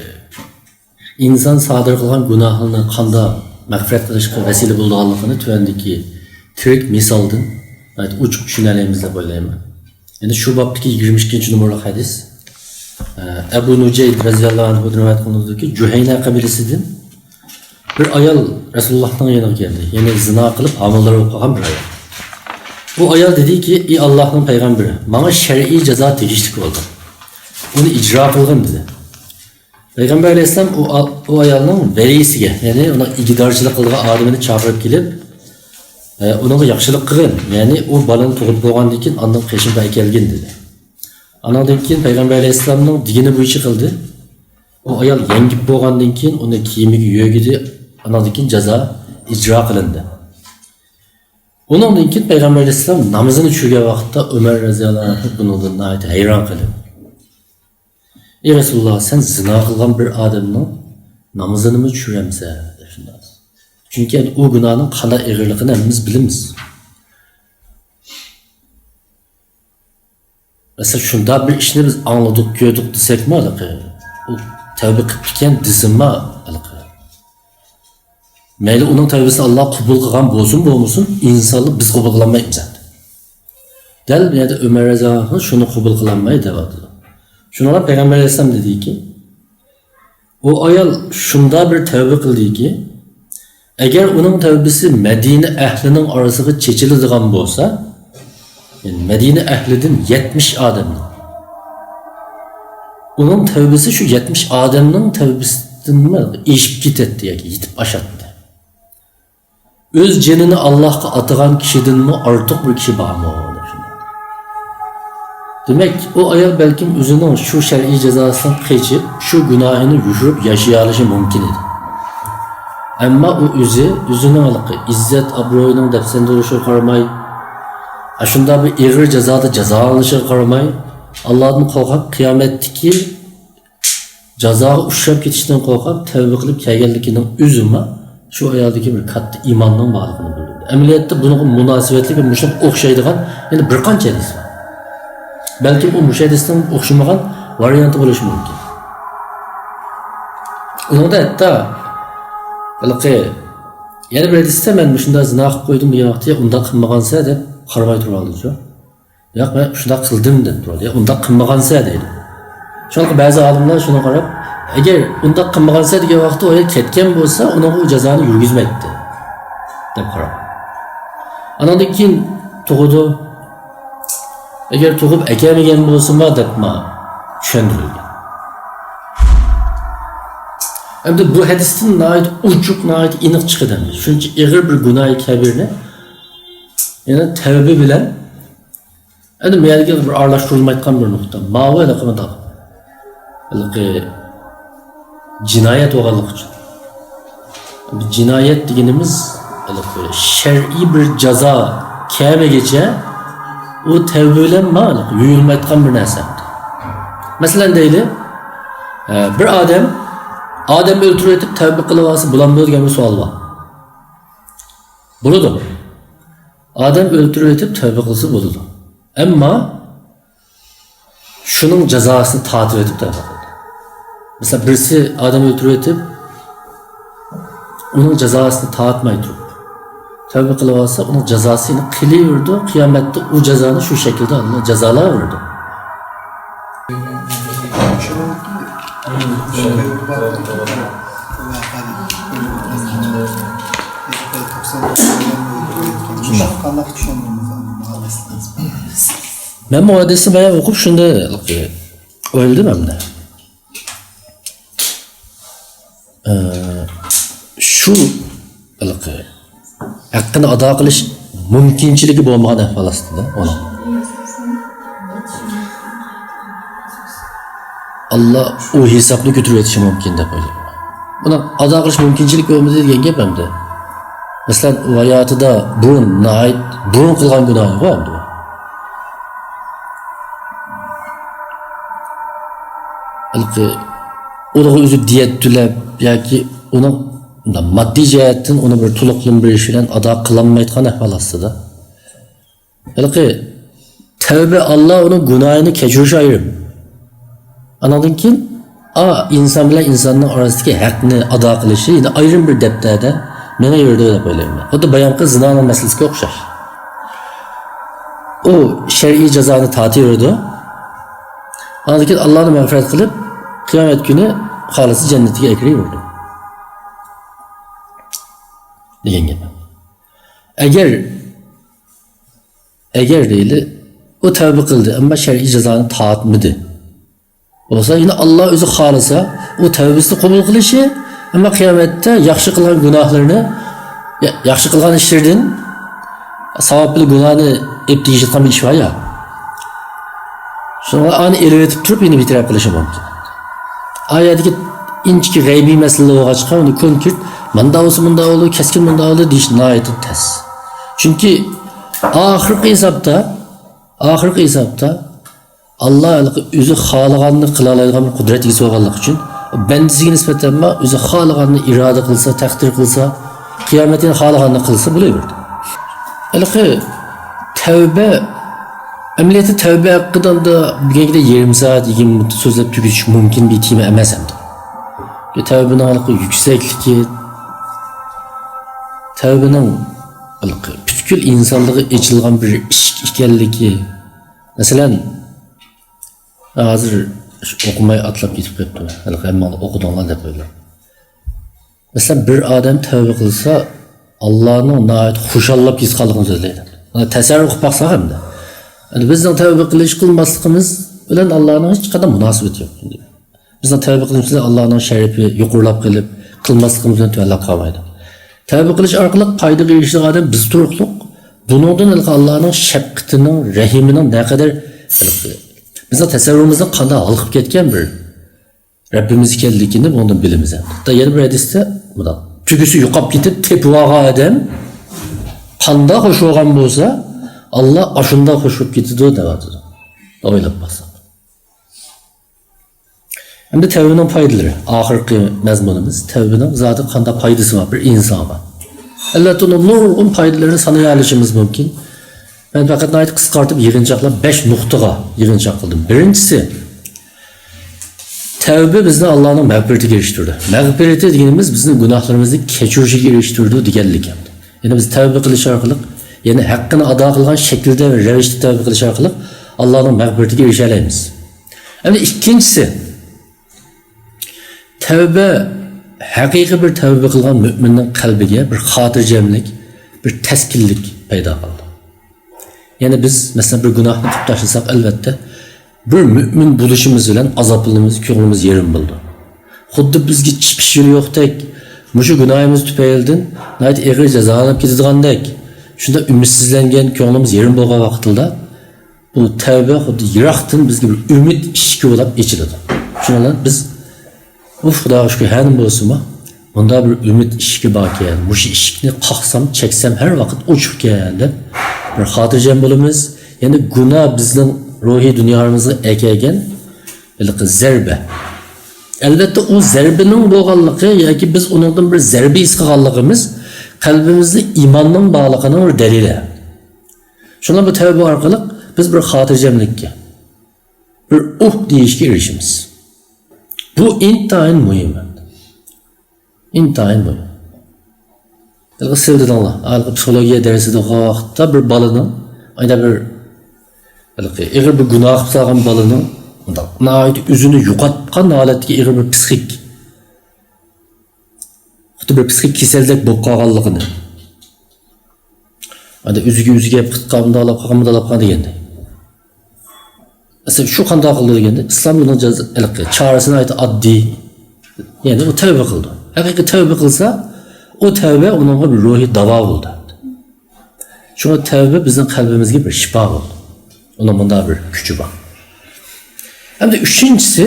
ئىنسان سادىر قىلغان گۇناھلىرىنى قانداق مەغپىرەت قىلىشقا ۋەسىلە بولىدىغانلىقىنى تۆۋەندىكى تىرىك مىسالدىن ناھايىتى ئوچۇق چۈشىنەلەيمىز دەپ ئويلايمەن. يەنى شۇ بابتىكى يىگىرمە ئىككىنچى نومۇرلۇق ھەدىس. ئەبۇ نۇجەيد رەزىياللاھۇ ئەنھۇدىن رىۋايەت قىلىنىدۇكى، جۇھەينە قەبىلىسىدىن بىر ئايال رەسۇلۇللاھنىڭ يېنىغا كەلدى. يەنى زىنا قىلىپ ھامىلىدار بولۇپ قالغان بىر ئايال. ئۇ ئايال دېدىكى، ئى ئاللاھنىڭ پەيغەمبىرى، ماڭا شەرئىي جازا تېگىشلىك بولدى. ئۇنى ئىجرا قىلغىن، دېدى. پەيغەمبەر ئەلەيھىسسالام ئۇ، ئۇ ئايالنىڭ ۋەلىسىگە، يەنى ئۇنىڭ ئىگىدارچىلىق قىلغان ئادىمىنى چاقىرىپ كېلىپ، ئە، ئۇنىڭغا ياخشىلىق قىلغىن، يەنى ئۇ بالىنى تۇغۇپ بولغاندىن كېيىن ئاندىن قېشىمغا ئەكەلگىن، دېدى. ئانىڭدىن كېيىن پەيغەمبەر ئەلەيھىسسالامنىڭ دېگىنى بويىچە قىلدى. ئۇ ئايال يەڭگىپ بولغاندىن كېيىن ئۇنى كىيىمىگە يۆگىدى، ئانىڭدىن كېيىن جازا ئىجرا قىلىندى. ئۇنىڭدىن كېيىن پەيغەمبەر ئەلەيھىسسالام نامىزىنى چۈشۈرگەن ۋاقىتتا ئۆمەر رەزىياللاھۇ ئەنھۇ بۇنىڭدىن ناھايىتى ھەيران قېلىپ، ئى رەسۇلۇللاھ، سەن زىنا قىلغان بىر ئادەمنىڭ نامىزىنىمۇ چۈشۈرەمسەن؟ دەپ شۇنداق. چۈنكى ئۇ گۇناھنىڭ قانداق ئېغىرلىقىنى ھەممىمىز بىلىمىز. مەسىلەن، شۇنداق بىر ئىشنى بىز ئاڭلىدۇق، كۆردۇق دېسەكمۇ ھېلىقى، ئۇ تەۋبە قىپتىكەن دېسىمۇ ھېلىقى، مەيلى ئۇنىڭ تەۋبىسىنى ئاللا قوبۇل قىلغان بولسۇن بولمىسۇن، ئىنسانلار بىز قوبۇل قىلالمايمىز ئەمدى. دەل بۇ يەردە ئۆمەر رەزىياللاھۇ ئەنھۇ شۇنى قوبۇل قىلالماي دەۋاتىدۇ. شۇنىڭغا پەيغەمبەر ئەلەيھىسسالام دېدىكى، ئۇ ئايال شۇنداق بىر تەۋبە قىلدىكى، ئەگەر ئۇنىڭ تەۋبىسى مەدىنە ئەھلىنىڭ ئارىسىغا چېچىلىدىغان بولسا، يەنى مەدىنە ئەھلىدىن يەتمىش ئادەمنىڭ، ئۇنىڭ تەۋبىسى شۇ يەتمىش ئادەمنىڭ تەۋبىسىدىنمۇ ئېشىپ كېتەتتى ياكى يېتىپ ئاشاتتى. ئۆز جېنىنى ئاللاھقا ئاتىغان كىشىدىنمۇ ئارتۇق بىر كىشى بارمۇ؟ دېمەك، ئۇ ئايال بەلكىم ئۆزىنىڭ شۇ شەرئىي جازاسىدىن قېچىپ، شۇ گۇناھىنى يوشۇرۇپ ياشىيالىشى مۇمكىن ئىدى. ئەمما ئۇ ئۆزى، ئۆزىنىڭ ھېلىقى ئىززەت-ئابرۇيىنىڭ دەپسەندە بولۇشىغا قارىماي، ئاشۇنداق بىر ئېغىر جازادا جازالىنىشىغا قارىماي، ئاللادىن قورقۇپ، قىيامەتتىكى جازاغا ئۇچراپ كېتىشتىن قورقۇپ، تەۋبە قىلىپ كەلگەنلىكىنىڭ ئۆزىمۇ شۇ ئايالدىكى بىر كاتتا ئىماننىڭ بارلىقىنى بىلدۈردى. ئەمەلىيەتتە بۇنىڭغا مۇناسىۋەتلىك ۋە مۇشۇنىڭغا ئوخشايدىغان يەنە بىر قانچە ھەدىس بار. بەلكىم ئۇ مۇشۇ ھەدىستىن ئوخشىمىغان ۋارىيانتى بولۇشى مۇمكىن. ئۇنىڭدا ھەتتا ھېلىقى يەنە بىر ھەدىستە، مەن مۇشۇنداق زىنا قىلىپ قويدۇم دېگەن ۋاقىتتا، ئۇنداق قىلمىغانسەن دەپ قارىماي تۇرۇۋالىدۇ. ياق، مەن شۇنداق قىلدىم دەپ تۇرىدۇ. يا، ئۇنداق قىلمىغانسەن دەيدۇ. شۇڭا بەزى ئالىملار شۇنىڭغا قاراپ، ئەگەر ئۇنداق قىلمىغانسەن دېگەن ۋاقىتتا ئۇ يەر كەتكەن بولسا، ئۇنىڭغا ئۇ جازانى يۈرگۈزمەيتتى دەپ قاراپ. ئاناندىن كېيىن تۇغىدۇ. ئەگەر تۇغۇپ ئەكەلمىگەن بولسىمۇ دەپمۇ چۈشەندۈرۈلگەن. ئەمدى بۇ ھەدىستىن ناھايىتى ئوچۇق، ناھايىتى ئېنىق چىقىدۇ. شۇنچە ئېغىر بىر گۇناھى كەبىرنى يەنە تەۋبە بىلەن، ئەمدى بۇ يەردىكى بىر ئارىلاشتۇرۇلمايدىغان بىر نۇقتا. ماۋۇ ھېلىقى مۇنداق. ھېلىقى جىنايەت بولغانلىقى ئۈچۈن. جىنايەت دېگىنىمىز ھېلىقى شەرئىي بىر جازا كەلمىگىچە ئۇ تەۋبە بىلەن ما-، ھېلىقى يۇيۇلمايدىغان بىر نەرسە. مەسىلەن دەيلى، ئە، بىر ئادەم، ئادەم ئۆلتۈرۈۋېتىپ تەۋبە قىلىۋالسا بولامدۇ دېگەن بىر سوئال بار. بولىدۇ. ئادەم ئۆلتۈرۈۋېتىپ تەۋبە قىلسا بولىدۇ. ئەمما شۇنىڭ جازاسىنى تارتىۋېتىپ تەۋبە قىلىدۇ. مەسىلەن، بىرسى ئادەم ئۆلتۈرۈۋېتىپ، ئۇنىڭ جازاسىنى تارتماي تۇرۇپ، تەۋبە قىلىۋالسا، ئۇنىڭ جازاسى يەنە قېلىۋېرىدۇ. قىيامەتتە ئۇ جازانى شۇ شەكىلدە ئاللا جازالاۋېرىدۇ. مەن بۇ ھەدىسنى بايا ئوقۇپ شۇنداق ئويلىدىم ئەمدى. ئە، شۇ ھېلىقى ھەققىنى ئادا قىلىش مۇمكىنچىلىكى بولمىغان ئەھۋال ئاستىدا ئۇنىڭ، ئاللا ئۇ ھېسابنى كۆتۈرۈۋېتىشى مۇمكىن دەپ ئويلايمەن. ئۇنىڭ ئادا قىلىش مۇمكىنچىلىكى بولمىدى دېگەن گەپ ئەمدى. مەسىلەن، ئۇ ھاياتىدا بۇرۇن، ناھايىتى بۇرۇن قىلغان گۇناھىغۇ ئەمدى ئۇ. ھېلىقى ئۇنىڭغا ئۆزى دىيەت تۆلەپ ياكى ئۇنىڭ ماددىي جەھەتتىن ئۇنى بىر تولۇقلىما بېرىش بىلەن ئادا قىلالمايدىغان ئەھۋال ئاستىدا. ھېلىقى تەۋبە، ئاللا ئۇنىڭ گۇناھىنى كەچۈرۈشى ئايرىم. ئانىڭدىن كېيىن، ئا، ئىنسان بىلەن ئىنساننىڭ ئارىسىدىكى ھەقنى ئادا قىلىشى يەنە ئايرىم بىر دەپتەردە مېڭىۋېرىدۇ دەپ ئويلايمەن. خۇددى بايامقى زىنانىڭ مەسىلىسىگە ئوخشاش. ئۇ شەرئىي جازانى تارتىۋېرىدۇ. ئاندىن كېيىن ئاللانى مەغپىرەت قىلىپ، قىيامەت كۈنى خالىسا جەننىتىگە ئەكىرىۋېرىدۇ دېگەن گەپ. ئەگەر ئەگەر دەيلى، ئۇ تەۋبە قىلدى، ئەمما شەرئىي جازانى تارتمىدى. بولسا يەنە ئاللا ئۆزى خالىسا، ئۇ تەۋبىسىنى قوبۇل قىلىشى، ئەمما قىيامەتتە ياخشى قىلغان گۇناھلىرىنى، يا-، ياخشى قىلغان ئىشلىرىدىن ساۋاب بىلەن گۇناھنى ئېلىپ تېگىشىدىغان بىر ئىش بار يا. شۇڭا ئانى ئېلىۋېتىپ تۇرۇپ يەنە بىر تەرەپ قىلىشى مۇمكىن. ئايەتتىكى ئىنچىكە غەيبىي مەسىلىلەر بولغاچقا، ئۇنى كونكرېت مانداق بولسا مۇنداق بولىدۇ، كەسكىن مۇنداق بولىدۇ دېيىش ناھايىتى تەس. چۈنكى ئاخىرقى ھېسابتا، ئاخىرقى ھېسابتا ئاللا ھېلىقى ئۆزى خالىغاننى قىلالايدىغان بىر قۇدرەت ئىگىسى بولغانلىقى ئۈچۈن، بەندىسىگە نىسبەتەنمۇ ئۆزى خالىغاننى ئىرادە قىلسا، تەقدىر قىلسا، قىيامەتتە خالىغاننى قىلسا بولۇۋېرىدۇ. ھېلىقى تەۋبە، ئەمەلىيەتتە تەۋبە ھەققىدە ئاندا بۈگۈنكىدەك يېرىم سائەت، يىگىرمە مىنۇت سۆزلەپ تۈگىتىش مۇمكىن بىر تېما ئەمەس ئەمدى. تەۋبىنىڭ ھېلىقى يۈكسەكلىكى، تەۋبىنىڭ ھېلىقى پۈتكۈل ئىنسانلىققا ئېچىلغان بىر ئىشىك ئىكەنلىكى. مەسىلەن، ھازىر ئوقۇماي ئاتلاپ كېتىپ قېلىپتۇ. ھېلىقى ھەممىڭلار ئوقۇدۇڭلار دەپ ئويلاپ. مەسىلەن، بىر ئادەم تەۋبە قىلسا، ئاللانىڭ ناھايىتى خۇشاللاپ كېتىدىغانلىقىنى سۆزلەيدۇ. مانا تەسەۋۋۇر قىلىپ باقساق ئەمدى. ئەمدى بىزنىڭ تەۋبە قىلىش قىلماسلىقىمىز بىلەن ئاللانىڭ ھېچقانداق مۇناسىۋىتى يوق. بىزنىڭ تەۋبە قىلىشىمىز بىلەن ئاللانىڭ شەرىپى يۇقىرىلاپ قېلىپ، قىلماسلىقىمىز بىلەن تۆۋەنلەپ قالمايدۇ. تەۋبە قىلىش ئارقىلىق پايدىغا ئېرىشىدىغان ئادەم بىز تۇرۇقلۇق. بۇنىڭدىن ھېلىقى ئاللانىڭ شەپقىتىنىڭ، رەھىمىنىڭ نەقەدەر ھېلىقى بىزنىڭ تەسەۋۋۇرىمىزنىڭ قانداق ھالقىپ كەتكەن بىر رەببىمىز ئىكەنلىكىنى بۇنىڭدىن بىلىمىز. ھەتتا يەنە بىر ھەدىستە مۇنداق، تۆگىسى يوقاپ كېتىپ تېپىۋالغان ئادەم قانداق خۇش بولغان بولسا، ئاللا ئاشۇنداق خۇش بولۇپ كېتىدۇ دەۋاتىدۇ. ئويلاپ باقساق. ئەمدى تەۋبىنىڭ پايدىلىرى. ئاخىرقى مەزمۇنىمىز تەۋبىنىڭ زادى قانداق پايدىسى بار بىر ئىنسانغا؟ ئەلۋەتتە، ئۇنىڭ نۇرغۇن پايدىلىرىنى سانىيالىشىمىز مۇمكىن. مەن پەقەت ناھايىتى قىسقارتىپ يىغىنچاقلاپ بەش نۇقتىغا يىغىنچاق قىلدىم. بىرىنچىسى، تەۋبە بىزنى ئاللانىڭ مەغپىرىتىگە ئېرىشتۈرىدۇ. مەغپىرىتى دېگىنىمىز بىزنىڭ گۇناھلىرىمىزنى كەچۈرۈشىگە ئېرىشتۈرىدۇ دېگەنلىك. يەنى بىز تەۋبە قىلىش ئارقىلىق، يەنى ھەققىنى ئادا قىلغان شەكىلدە ۋە رەۋىشتە تەۋبە قىلىش ئارقىلىق ئاللانىڭ مەغپىرىتىگە ئېرىشەلەيمىز. ئەمدى ئىككىنچىسى، تەۋبە، ھەقىقىي بىر تەۋبە قىلغان مۆمىننىڭ قەلبىگە بىر خاتىرجەملىك، بىر تەسكىنلىك پەيدا قىلىدۇ. يەنى بىز، مەسىلەن، بىر گۇناھنى قىلىپ تاشلىساق، ئەلۋەتتە، بىر مۆمىن بولۇشىمىز بىلەن ئازابلىنىمىز، كۆڭلىمىز يېرىم بولىدۇ. خۇددى بىزگە چىقىش يولى يوقتەك، مۇشۇ گۇناھىمىز تۈپەيلىدىن ناھايىتى ئېغىر جازالىنىپ كېتىدىغاندەك، شۇنداق ئۈمىدسىزلەنگەن، كۆڭلىمىز يېرىم بولغان ۋاقتىدا، بۇ تەۋبە خۇددى يىراقتىن بىزگە بىر ئۈمىد ئىشىكى بولۇپ ئېچىلىدۇ. شۇنىڭ بىلەن بىز، ئۇف، خۇداغا شۈكۈر، ھەنە بولسىمۇ، مۇنداق بىر ئۈمىد ئىشىكى باركەن، مۇشۇ ئىشىكنى قاقسام، چەكسەم، ھەر ۋاقىت ئوچۇقكەن، دەپ بىر خاتىرجەم بولىمىز. يەنى گۇناھ بىزنىڭ روھىي دۇنيامىزغا ئەكەلگەن ھېلىقى زەربە. ئەلۋەتتە، ئۇ زەربىنىڭ بولغانلىقى ياكى بىز ئۇنىڭدىن بىر زەربە ھېس قىلغانلىقىمىز قەلبىمىزدە ئىماننىڭ بارلىقىنىڭ بىر دەلىلى. شۇڭا بۇ تەۋبە ئارقىلىق بىز بىر خاتىرجەملىككە، بىر ئۇھ دېيىشكە ئېرىشىمىز. بۇ ئىنتايىن مۇھىم. ئىنتايىن مۇھىم. ھېلىقى سىز دېدىڭلار، ھېلىقى پسىخولوگىيە دەرسىدە ئوقۇغان ۋاقىتتا بىر بالىنىڭ، ئايدا بىر، ھېلىقى ئېغىر بىر گۇناھ قىلىپ سالغان بالىنىڭ مۇنداق ناھايىتى ئۆزىنى يوقاتقان ھالەتتىكى ئېغىر بىر پسىخىك، خۇددى بىر پسىخىك كېسەلدەك بولۇپ قالغانلىقىنى. ئاندىن ئۆزىگە ئۆزى گەپ قىلىپ قالغان، مۇنداقلاپ قالغان، مۇنداقلاپ قالغان دېگەندەك. مەسىلەن، شۇ قانداق قىلدى دېگەندە، ئىسلام يولىنىڭ جازا-، ھېلىقى چارىسى ناھايىتى ئاددىي. يەنى ئۇ تەۋبە قىلىدۇ. ھەقىقىي تەۋبە قىلسا، ئۇ تەۋبە ئۇنىڭغا بىر روھىي داۋا بولىدۇ. شۇڭا تەۋبە بىزنىڭ قەلبىمىزگە بىر شىپا بولىدۇ. ئۇنىڭ مۇنداق بىر كۈچى بار. ئەمدى ئۈچىنچىسى،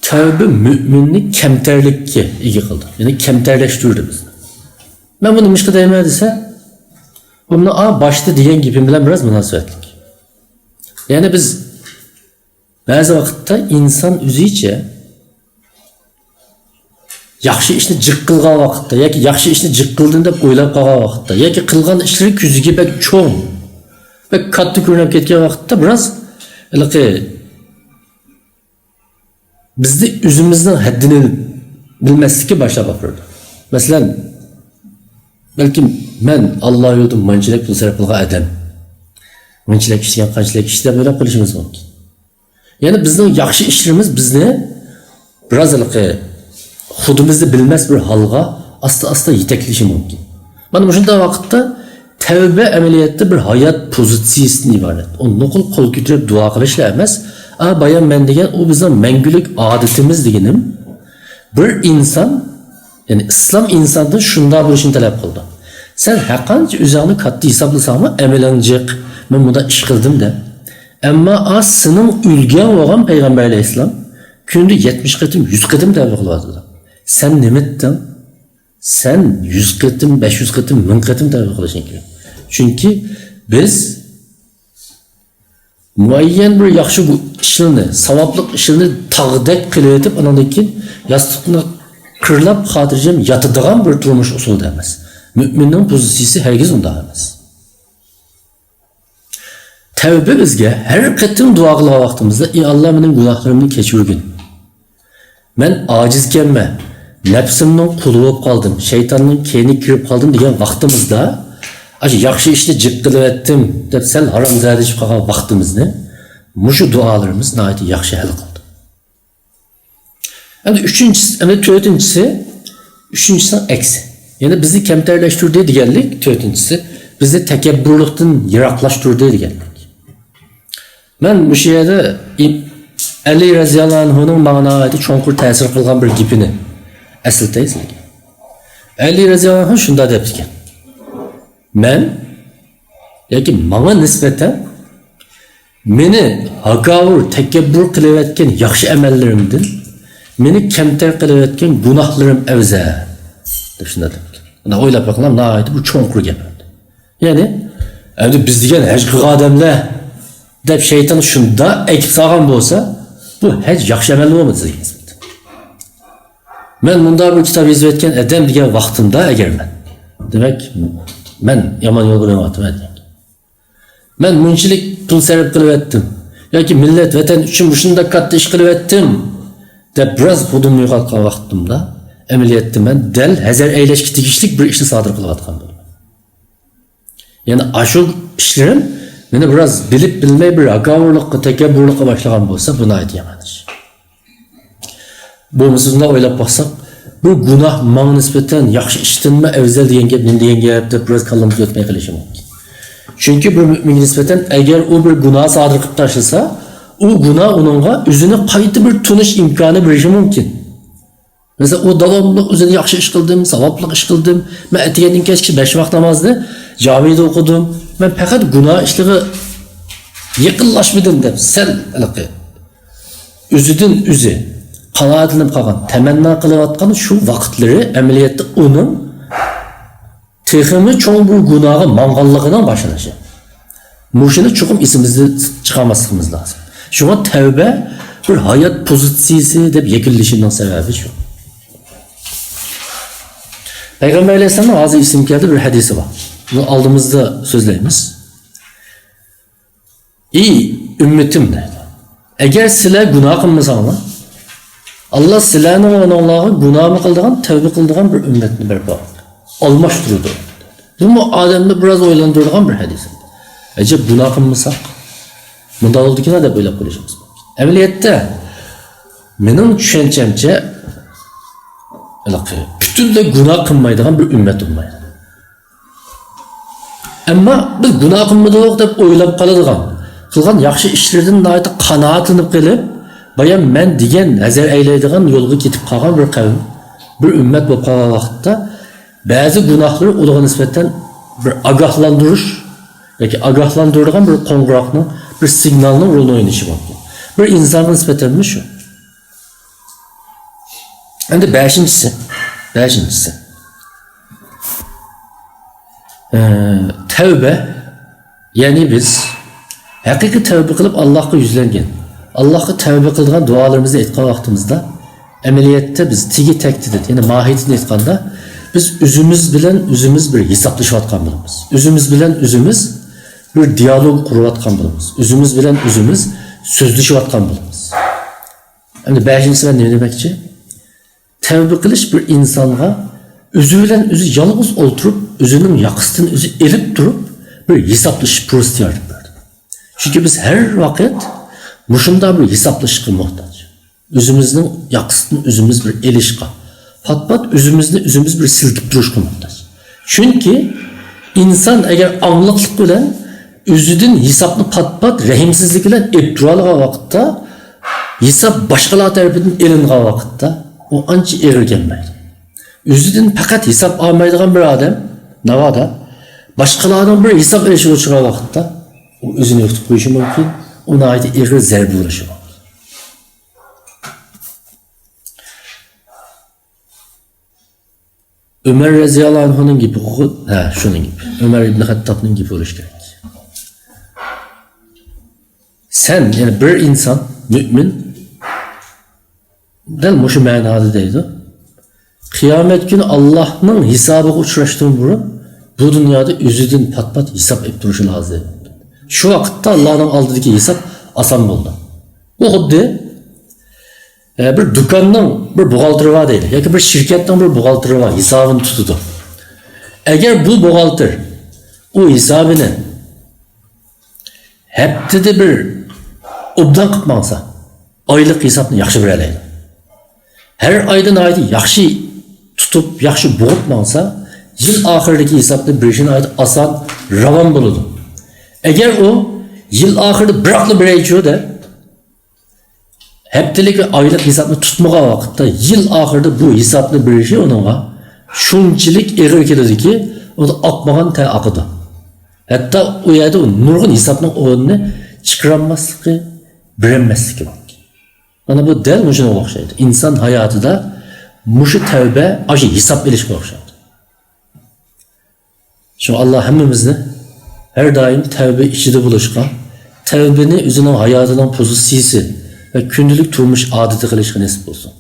تەۋبە مۆمىننى كەمتەرلىككە ئىگە قىلىدۇ. يەنى كەمتەرلەشتۈرىدۇ بىزنى. مەن بۇنى نېمىشقا دەيمەن دېسە، بۇ مانا، ئا، باشتا دېگەن گېپىم بىلەن بىراز مۇناسىۋەتلىك. يەنى بىز بەزى ۋاقىتتا ئىنسان ئۆزىچە ياخشى ئىشنى جىق قىلغان ۋاقىتتا ياكى ياخشى ئىشنى جىق قىلدىم دەپ ئويلاپ قالغان ۋاقىتتا ياكى قىلغان ئىشلىرى كۆزىگە بەك چوڭ، بەك كاتتا كۆرۈنۈپ كەتكەن ۋاقىتتا بىراز ھېلىقى بىزدە ئۆزىمىزنىڭ ھەددىنى بىلمەسلىككە باشلاپ ئاپىرىدۇ. مەسىلەن، بەلكىم مەن ئاللا يولىدا مانچىلىك پۇل سەرپ قىلغان ئادەم، مانچىلىك ئىشلىگەن، قانچىلىك ئىش دەپ ئويلاپ قېلىشىمىز مۇمكىن. يەنى بىزنىڭ ياخشى ئىشلىرىمىز بىزنى بىراز ھېلىقى خۇدىمىزنى بىلمەس بىر ھالغا ئاستا-ئاستا يېتەكلىشى مۇمكىن. مانا مۇشۇنداق ۋاقىتتا تەۋبە ئەمەلىيەتتە بىر ھايات پوزىتسىيىسىدىن ئىبارەت. ئۇ نوقۇل قول كۆتۈرۈپ دۇئا قىلىشلا ئەمەس. ئا، بايام مەن دېگەن، ئۇ بىزنىڭ مەڭگۈلۈك ئادىتىمىز دېگىنىم. بىر ئىنسان، يەنى ئىسلام ئىنساندىن شۇنداق بولۇشنى تەلەپ قىلىدۇ. سەن ھەرقانچە ئۆزۈڭنى كاتتا ھېسابلىساڭمۇ، ئەمىلىڭ جىق، مەن مۇنداق ئىش قىلدىم دەپ. ئەمما ئا، سېنىڭ ئۈلگەڭ بولغان پەيغەمبەر ئەلەيھىسسالام كۈندە يەتمىش قېتىم، يۈز قېتىم تەۋبە قىلىۋاتىدۇ. سەن نېمە ئېيتتىڭ؟ سەن يۈز قېتىم، بەش يۈز قېتىم، مىڭ قېتىم تەۋبە قىلىشىڭ كېرەك. چۈنكى بىز مۇئەييەن بىر ياخشى ئىشلارنى، ساۋابلىق ئىشلارنى تاغدەك قىلىۋېتىپ، ئاناندىن كېيىن ياستۇقنى قىرلاپ خاتىرجەم ياتىدىغان بىر تۇرمۇش ئۇسۇلىدا ئەمەس. مۆمىننىڭ پوزىتسىيىسى ھەرگىز ئۇنداق ئەمەس. تەۋبە بىزگە ھەر قېتىم دۇئا قىلغان ۋاقتىمىزدا، ئى ئاللا، مېنىڭ گۇناھلىرىمنى كەچۈرگىن. مەن ئاجىزكەنمەن، نەپسىمنىڭ قۇلى بولۇپ قالدىم، شەيتاننىڭ كەينىگە كىرىپ قالدىم دېگەن ۋاقتىمىزدا، ئاشۇ ياخشى ئىشنى جىق قىلىۋەتتىم دەپ سەل ھارامزادىلىشىپ قالغان ۋاقتىمىزنى مۇشۇ دۇئالىرىمىز ناھايىتى ياخشى ھەل قىلدى. ئەمدى ئۈچىنچىسى، ئەمدى تۆتىنچىسى، ئۈچىنچىسىنىڭ ئەكسى. يەنى بىزنى كەمتەرلەشتۈردى دېگەنلىك، تۆتىنچىسى، بىزنى تەكەببۇرلۇقتىن يىراقلاشتۇردى دېگەنلىك. مەن مۇشۇ يەردە ئەلى رەزىياللاھۇ ئەنھۇنىڭ ماڭا ناھايىتى چوڭقۇر تەسىر قىلغان بىر گېپىنى ئەسلىتەي سىزگە. ئەلى رەزىياللاھۇ ئەنھۇ شۇنداق دەپتىكەن. مەن ياكى ماڭا نىسبەتەن مېنى ھاكاۋۇر، تەكەببۇر قىلىۋەتكەن ياخشى ئەمەللىرىمدىن مېنى كەمتەر قىلىۋەتكەن گۇناھلىرىم ئەۋزەل، دەپ شۇنداق دەپتىكەن. مانا ئويلاپ بېقىڭلار، ناھايىتى بۇ چوڭقۇر گەپ. يەنى، ئەمدى بىز دېگەن ھەج قىلغان ئادەملەر دەپ شەيتان شۇنداق ئەكىپ سالغان بولسا، بۇ ھەج ياخشى ئەمەل بولمىدى سىزگە نىسبەتەن. مەن مۇنداق بىر كىتاب يېزىۋەتكەن ئادەم دېگەن ۋاقتىمدا ئەگەر مەن، دېمەك، مەن يامان يولغا مېڭىۋاتىمەن دېگەن. مەن مۇنچىلىك پۇل سەرپ قىلىۋەتتىم ياكى مىللەت، ۋەتەن ئۈچۈن مۇشۇنداق كاتتا ئىش قىلىۋەتتىم دەپ بىراز خۇدۇمنى يوقاتقان ۋاقتىمدا، ئەمەلىيەتتە مەن دەل ھەزەر ئەيلەشكە تېگىشلىك بىر ئىشنى سادىر قىلىۋاتقان بولىمەن. يەنى ئاشۇ ئىشلىرىم مېنى بىراز بىلىپ بىلمەي بىر ھاكاۋۇرلۇققا، تەكەببۇرلۇققا باشلىغان بولسا، بۇ ناھايىتى يامان ئىش. بولمىسا شۇنداق ئويلاپ باقساق، بۇ گۇناھ ماڭا نىسبەتەن ياخشى ئىشتىنمۇ ئەۋزەل دېگەن گەپ نېمە دېگەن گەپ دەپ بىراز كاللىمىزغا ئۆتمەي قېلىشى مۇمكىن. چۈنكى بىر مۆمىنگە نىسبەتەن ئەگەر ئۇ بىر گۇناھ سادىر قىلىپ تاشلىسا، ئۇ گۇناھ ئۇنىڭغا ئۆزىنى قايتا بىر تونۇش ئىمكانى بېرىشى مۇمكىن. مەسىلەن، ئۇ داۋاملىق ئۆزىنى ياخشى ئىش قىلدىم، ساۋابلىق ئىش قىلدىم، مەن ئەتىگەندىن كەچكىچە بەش ۋاق نامازنى جامىدا ئوقۇدۇم، مەن پەقەت گۇناھ ئىشلىرىغا يېقىنلاشمىدىم دەپ سەل ھېلىقى ئۆزىدىن ئۆزى قانائەتلىنىپ قالغان، تەمەننا قىلىۋاتقان شۇ ۋاقىتلىرى ئەمەلىيەتتە ئۇنىڭ تېخىمۇ چوڭ بىر گۇناھقا ماڭغانلىقىنىڭ باشلىنىشى. مۇشۇنى چوقۇم ئېسىمىزدىن چىقارماسلىقىمىز لازىم. شۇڭا تەۋبە بىر ھايات پوزىتسىيىسى دەپ يەكۈنلىشىمنىڭ سەۋەبى شۇ. پەيغەمبەر ئەلەيھىسسالامنىڭ ھازىر ئېسىمگە كەلدى، بىر ھەدىسى بار. بۇنى ئالدىمىزدا سۆزلەيمىز. ئى ئۈممىتىم، دەيدۇ. ئەگەر سىلەر گۇناھ قىلمىساڭلار، ئاللا سىلەرنىڭ ئورنۇڭلارغا گۇناھمۇ قىلىدىغان، تەۋبە قىلىدىغان بىر ئۈممەتنى بەرپا قىلىدۇ. ئالماشتۇرىدۇ. بۇمۇ ئادەمنى بىراز ئويلاندۇرىدىغان بىر ھەدىس. ئەجەب، گۇناھ قىلمىساق مۇنداق بولىدىكەن دەپ ئويلاپ قېلىشىمىز مۇمكىن. ئەمەلىيەتتە، مېنىڭ چۈشەنچەمچە، ھېلىقى پۈتۈنلەي گۇناھ قىلمايدىغان بىر ئۈممەت بولمايدۇ. ئەمما بىز گۇناھ قىلمىدۇق دەپ ئويلاپ قالىدىغان، قىلغان ياخشى ئىشلىرىدىن ناھايىتى قانائەتلىنىپ قېلىپ، بايام مەن دېگەن ھەزەر ئەيلەيدىغان يولغا كېتىپ قالغان بىر قەۋم، بىر ئۈممەت بولۇپ قالغان ۋاقىتتا، بەزى گۇناھلىرى ئۇلارغا نىسبەتەن بىر ئاگاھلاندۇرۇش ياكى ئاگاھلاندۇرىدىغان بىر قوڭغۇراقنىڭ، بىر سىگنالنىڭ رولىنى ئوينىشى مۇمكىن. بىر ئىنسانغا نىسبەتەنمۇ شۇ. ئەمدى بەشىنچىسى، بەشىنچىسى. ئە، تەۋبە، يەنى بىز ھەقىقىي تەۋبە قىلىپ ئاللاھقا يۈزلەنگەن، ئاللاھقا تەۋبە قىلىدىغان دۇئالىرىمىزنى ئېيتقان ۋاقتىمىزدا، ئەمەلىيەتتە بىز تېگى تەكتىدىن، يەنى ماھىيىتىدىن ئېيتقاندا، بىز ئۆزىمىز بىلەن ئۆزىمىز بىر ھېسابلىشىۋاتقان بولىمىز. ئۆزىمىز بىلەن ئۆزىمىز بىر دىيالوگ قۇرۇۋاتقان بولىمىز. ئۆزىمىز بىلەن ئۆزىمىز سۆزلىشىۋاتقان بولىمىز. ئەمدى بەشىنچىسى مەن نېمە دېمەكچى؟ تەۋبە قىلىش بىر ئىنسانغا ئۆزى بىلەن ئۆزى يالغۇز ئولتۇرۇپ، ئۆزىنىڭ ياقىسىدىن ئۆزى ئېلىپ تۇرۇپ، بىر ھېسابلىشىش پۇرسىتى يارىتىپ بەردى. چۈنكى بىز ھەر ۋاقىت مۇشۇنداق بىر ھېسابلىشىشقا موھتاج. ئۆزىمىزنىڭ ياقىسىدىن ئۆزىمىز بىر ئېلىشقا، پات-پات ئۆزىمىزنى ئۆزىمىز بىر سىلكىپ تۇرۇشقا موھتاج. چۈنكى ئىنسان ئەگەر ئاڭلىقلىق بىلەن ئۆزىدىن ھېسابنى پات-پات رەھىمسىزلىك بىلەن ئېلىپ تۇرالىغان ۋاقىتتا، ھېساب باشقىلار تەرىپىدىن ئېلىنغان ۋاقىتتا، ئۇ ئانچە ئېغىر كەلمەيدۇ. ئۆزىدىن پەقەت ھېساب ئالمايدىغان بىر ئادەم، ناۋادا، باشقىلارنىڭ بىر ھېساب ئېلىشىغا ئۇچرىغان ۋاقىتتا، ئۇ ئۆزىنى يوقىتىپ قويۇشى مۇمكىن، ئۇ ناھايىتى ئېغىر زەربە بولۇشى مۇمكىن. ئۆمەر رەزىياللاھۇ ئەنھۇنىڭ گېپى، ھە، شۇنىڭ گېپى. ئۆمەر ئىبن خەتتابنىڭ گېپى بولۇشى كېرەك. سەن، يەنى بىر ئىنسان، مۆمىن، دەل مۇشۇ مەنادا دەيدۇ. قىيامەت كۈنى ئاللاھنىڭ ھېسابىغا ئۇچراشتىن بۇرۇن بۇ دۇنيادا ئۆزىدىن پات-پات ھېساب ئېلىپ تۇرۇشى لازىم. شۇ ۋاقىتتا ئاللاھنىڭ ئالدىدىكى ھېساب ئاسان بولىدۇ. ئۇ خۇددى، ئە، بىر دۇكاننىڭ بىر بوغالتىرى بار دەيلى، ياكى بىر شىركەتنىڭ بىر بوغالتىرى بار، ھېسابىنى تۇتىدۇ. ئەگەر بۇ بوغالتىر ئۇ ھېسابىنى ھەپتىدە بىر ئوبدان قىلىپ ماڭسا، ئايلىق ھېسابنى ياخشى بېرەلەيدۇ. ھەر ئايدا ناھايىتى ياخشى تۇتۇپ، ياخشى بوغۇپ ماڭسا، يىل ئاخىرىدىكى ھېسابنى بېرىشى ناھايىتى ئاسان، راۋان بولىدۇ. ئەگەر ئۇ يىل ئاخىرىدا بىراقلا بېرەيچۇ دەپ، ھەپتىلىك ۋە ئايلىق ھېسابنى تۇتمىغان ۋاقىتتا، يىل ئاخىرىدا بۇ ھېسابنى بېرىشى ئۇنىڭغا شۇنچىلىك ئېغىر كېلىدۇكى، ئۇنى ئاقمىغان تەر ئاقىدۇ. ھەتتا ئۇ يەردە ئۇ نۇرغۇن ھېسابنىڭ ئورنىنى چىقىرالماسلىقى، بېرەلمەسلىكى مۇمكىن. مانا بۇ دەل مۇشۇنىڭغا ئوخشايدۇ. ئىنسان ھاياتىدا مۇشۇ تەۋبە، ئاشۇ ھېساب ئېلىشقا ئوخشايدۇ. شۇڭا ئاللا ھەممىمىزنى ھەر دائىم تەۋبە ئىچىدە بولۇشقا، تەۋبىنى ئۆزىنىڭ ھاياتىنىڭ پوزىتسىيىسى ۋە كۈندىلىك تۇرمۇش ئادىتى قىلىشقا نېسىپ بولسۇن.